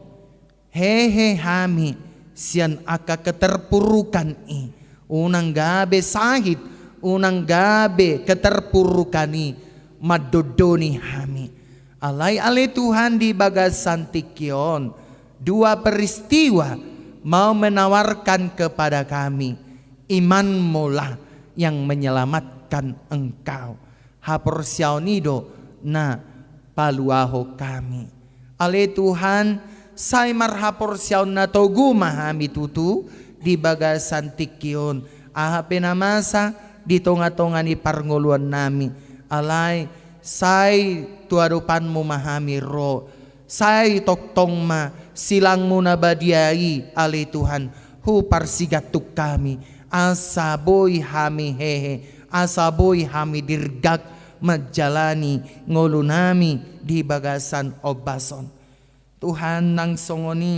hehe hami sian angka keterpurukan i, unang gabe sahit, unang gabe keterpurukan i mandondoni hami. Alai ale Tuhan di bagasan tingki on, dua peristiwa mau menawarkan kepada kami, imanmulah yang menyelamatkan engkau. Haporseaon i do na paluahon hami. Ale Tuhan, sai marhaporseaon na togu ma hami tutu di bagasan tingki on. Aha pe na masa di tongatonga ni parngoluonnami, alai sai tu adopanmu ma hami ro. Sai tongtong ma silangmu na badia i ale Tuhan, huparsigantung hami, asa boi hami hehe, asa boi hami dirgak manjalani ngolunami di bagasan ombas on. Tuhan, nang songon i,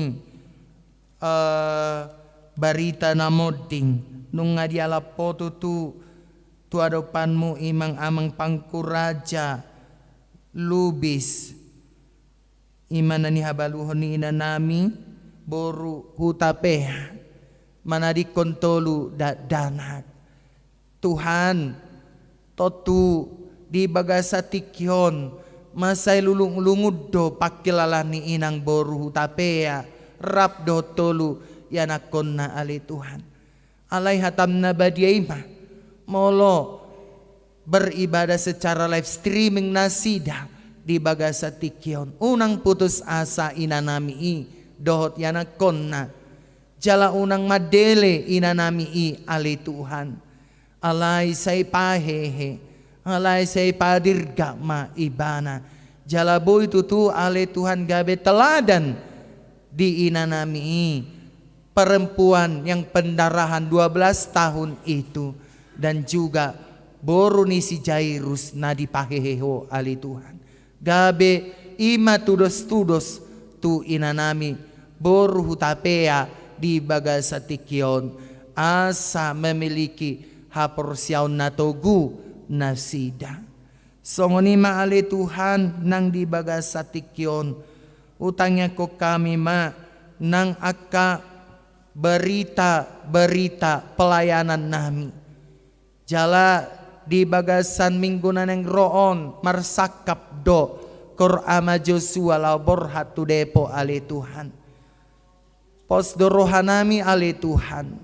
eh, barita na monding nunga dialap ho tutu tu adopanmu, imang amang pangkuraja Lubis, ima na nihabaluhon ni inanami boru Hutapea, manadingkon tolu dakdanak. Tuhan, tontu di bagasan tingki on, mansai lungunlungun do pangkilalaan ni inang boru Hutapea rap dohot tolu ianakkonna ale Tuhan. Alai hatam na badia i ma, molo beribadah secara live streaming nasida di bagasan tingki on, unang putus asa inanami i dohot ianakkonna. Jala unang mandele inanami i ale Tuhan. Alai sai pahehe, alai sai padirgak ma ibana. Jala boi tutu ale Tuhan gabe teladan di inanami i, perempuan yang pendarahan dua belas tahun itu, dan juga boru ni si Jairus na dipahehe ho ale Tuhan. Gabe ima tudostudos tu inanami boru Hutapea di bagasan tingki on, asa memiliki haporseaon na togu nasida. Songon i ma ale Tuhan nang di bagasan tingki on, Hutangiangkon hami ma nang angka berita-berita pelayanan nami. Jala di bagasan minggu na naeng ro on marsangkap do Kor Ama Josua laho borhat tu Depok, ale Tuhan. Pos do roha nami, ale Tuhan,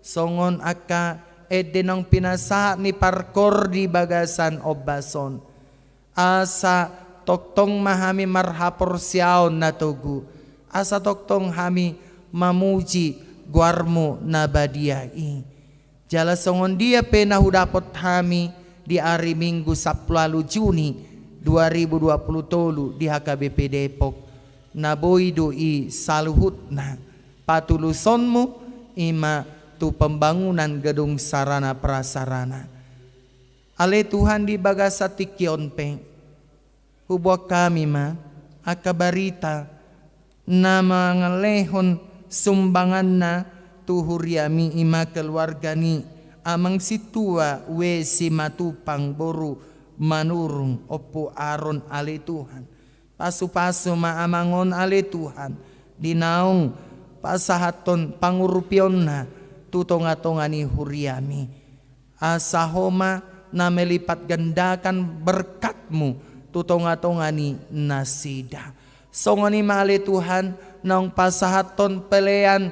songon angka ende naung pinasahat ni parkor di bagasan ombas on. Asa tongtong ma hami marhaporseaon na togu, asa tongtong hami mamuji goarmu na badia i. Jala songon dia pe na hudapot hami di ari Minggu sampulu ualu Juni dua ribu dua pulu tolu di H K B P Depok, na boi do i saluhutna patulusonmu, i ma tu pembangunan gedung sarana prasarana. Ale Tuhan, di bagasan tingki on pe, huboan hami ma angka barita na mangalehon sumbanganna tu huriami, i ma keluarga ni Amang Sintua W. Simatupang boru Manurung, Ompu Aron, ale Tuhan. Pasupasu ma amang on, ale Tuhan, di naung pasahathon pangurupionna tu tongatonga ni huriami. Asa Ho ma na melipat gandakan berkatmu tu tongatonga ni nasida. Songon i ma, ale Tuhan, naung pasahathon pelean,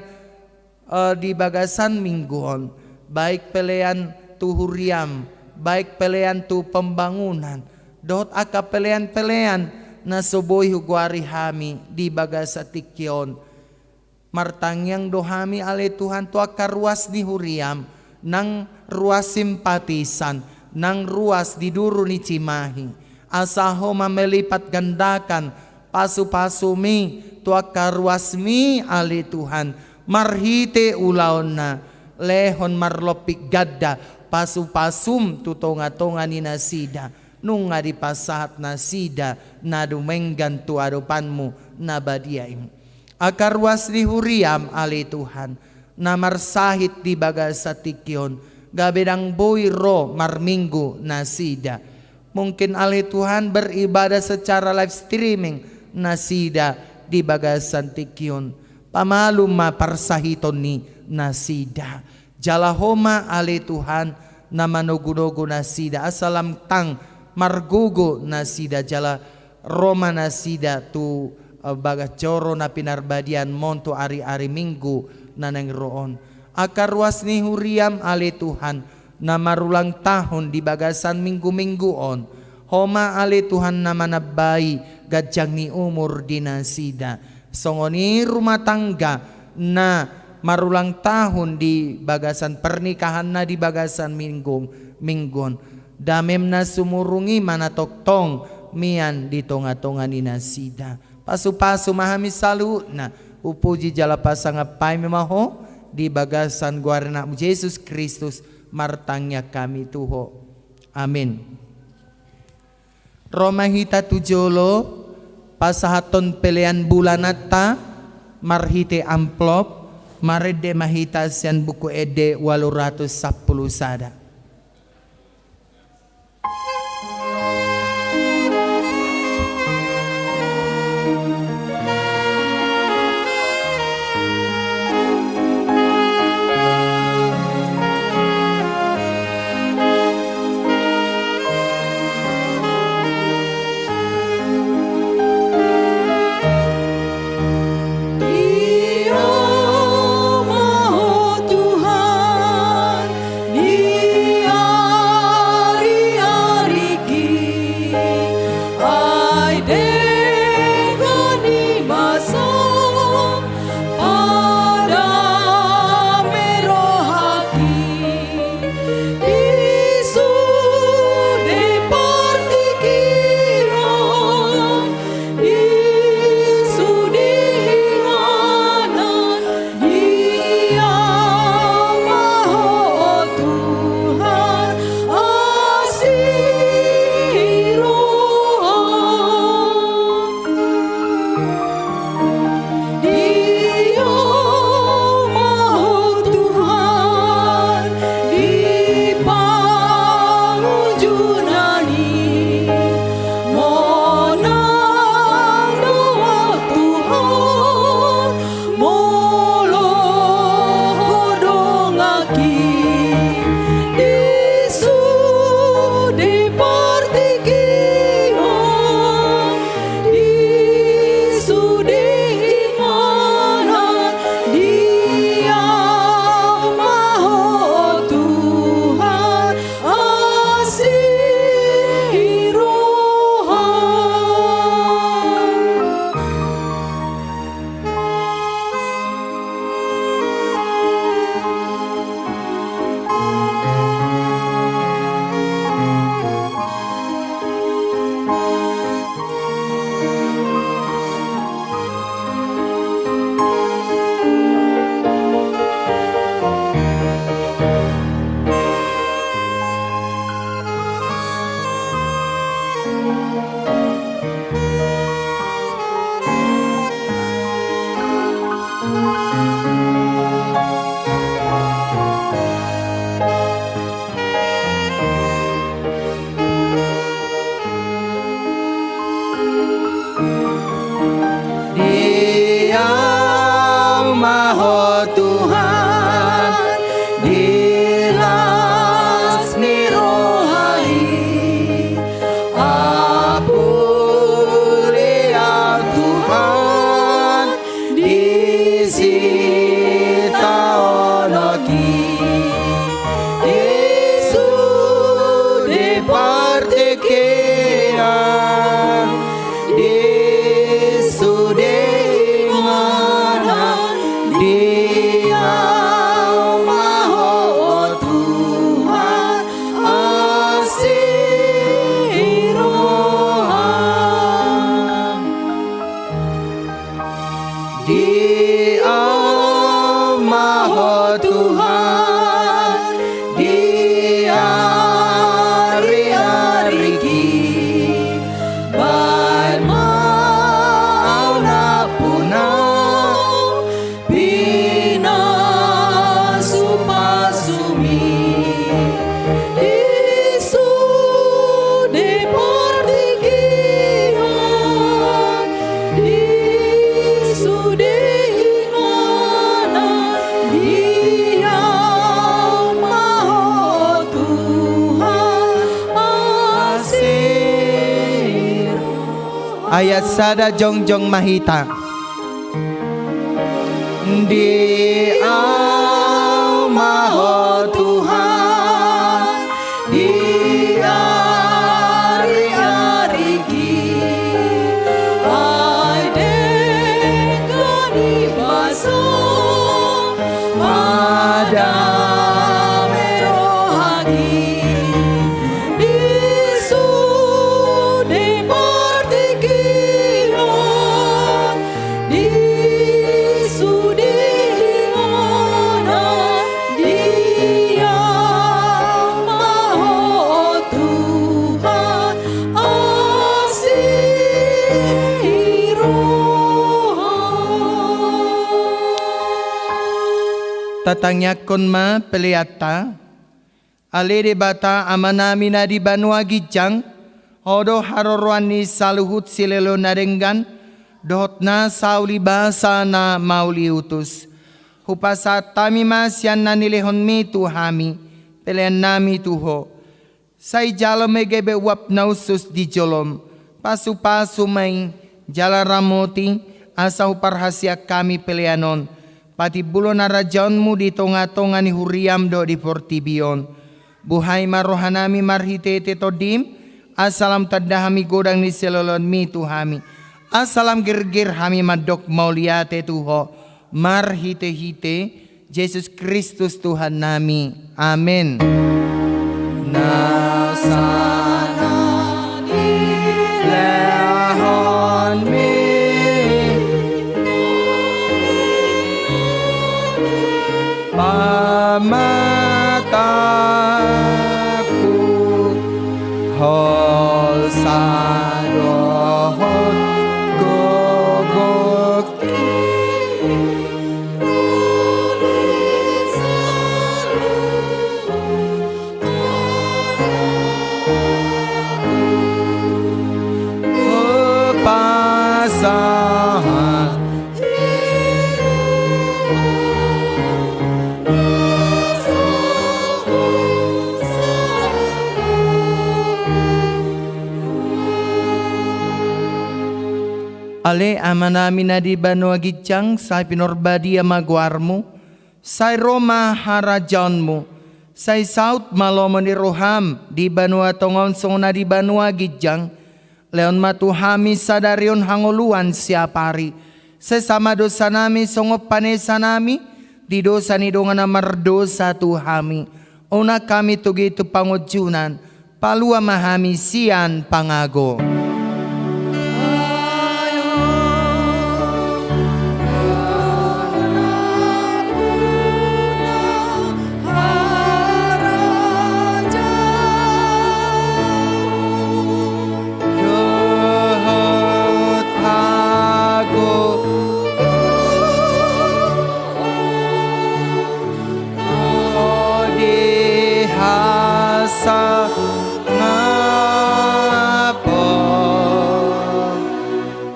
eh, di bagasan minggu on, baik pelean tu huriam, baik pelean tu pembangunan, dohot angka pelean-pelean na so boi hugoari hami di bagasan tingki on. Martangiang do hami, ale Tuhan, tu angka ruas ni huriam, nang ruas simpatisan, nang ruas di duru ni Cimahi. Asa Ho ma melipat gandakan pasupasumi tu angka ruasmi, ale Tuhan, marhite ulaonna, lehon marlompit ganda pasupasum tu tongatonga ni nasida, nunga dipasahat nasida na dumenggan tu adopanmu na badia i. Angka ruas ni huriam, ale Tuhan, na marsahit di bagasan tingki on, gabe ndang boi ro marminggu nasida. Mungkin, ale Tuhan, beribadah secara live streaming nasida di bagasan tingki on. Pamalum ma parsahiton ni nasida. Jala Ho ma, ale Tuhan, na manogunogu nasida, asa lam tang margogo nasida, jala ro ma nasida tu, eh, bagas joro na pinarbadianmon tu ari-ari Minggu na naeng ro on. Angka ruas ni huriam, ale Tuhan, na marulang tahun di bagasan minggu-minggu on, Ho ma, ale Tuhan, na manambai ganjang ni umur di nasida. Songon i rumah tangga na marulang tahun di bagasan pernikahanna di bagasan minggu, minggu on. Damem na sumurung i ma na tongtong mian di tongatonga ni nasida. Pasupasu ma hami saluhutna, hupuji jala pasangap hami ma Ho, di bagasan goar ni Anakmu Jesus Kristus martangiang hami tu Ho. Amin. Ro ma hita tu jolo, pasahathon pelean bulananta marhite amplop, marende ma hita sian Buku Ende ualu ratus sampulu sada. Di ari-ariki, baen ma au nampuna, pinasupasumi di sude partingkian, di sude inganan, di au ma ho Tuhan asi roha. Ayat sada, jongjong ma hita. Di au ma ho Tuhan, di ari-ariki, ai denggan i basa, madame rohangki, di sude partingkian, di sude inganan, di au ma ho Tuhan asi roha. Tatangiangkon ma peleanta. Ale Debata Amanami na di banua ginjang, Ho do haroroan ni saluhut silehon na denggan dohot na sauli basa na mauliutus. Hupasahat hami ma sian na nilehonMi tu hami peleannami tu Ho. Sai jalo ma i gabe uap na hushus di joloM. Pasupasu ma i jala ramoti, asa huparhaseang hami pelean on patimbulhon harajaonMu di tongatonga ni huriaM dohot di portibi on. Buhai ma rohanami marhitehite TondiM, asa lam tanda hami godang ni silehonMi tu hami, asa lam girgir hami mandok mauliate tu Ho, marhitehite Jesus Kristus Tuhannami. Amen. Na sana nilehonMi pamatangku, hosa dohot gogongki, hupasahat. Ale Amanami na di banua ginjang, sai pinarbadia ma goarMu, sai ro ma harajaonMu, sai saut ma lomo ni rohaM di banua tonga on songon na di banua ginjang. Lehon ma tu hami sadari on hangoluan siapari. Sesa ma dosanami songon panesanami di dosa ni dongan na mardosa tu hami. Unang hami togihon tu pangunjunan, palua ma hami sian pangago. Dohot hagogoon di hasangapon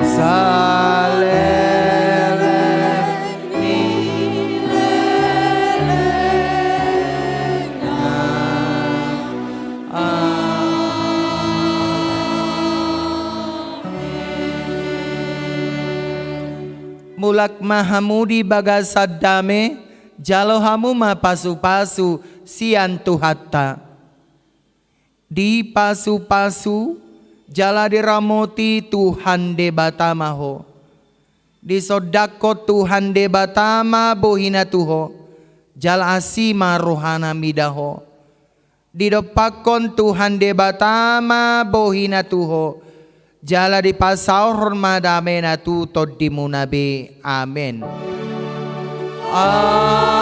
saleleng ni lelengna. Amen. Mulak ma hamu di bagasan dame, jalo hamu ma pasupasu sian Tuhanta. Dipasupasu jala diramoti Tuhan Debata ma ho. Disondangkon Tuhan Debata ma bohiNa tu ho, jala asi ma rohaNa mida ho. Didompakkon Tuhan Debata ma bohiNa tu ho, jala dipasaorhon ma dameNa tu tondimuna be. Amen. Amen.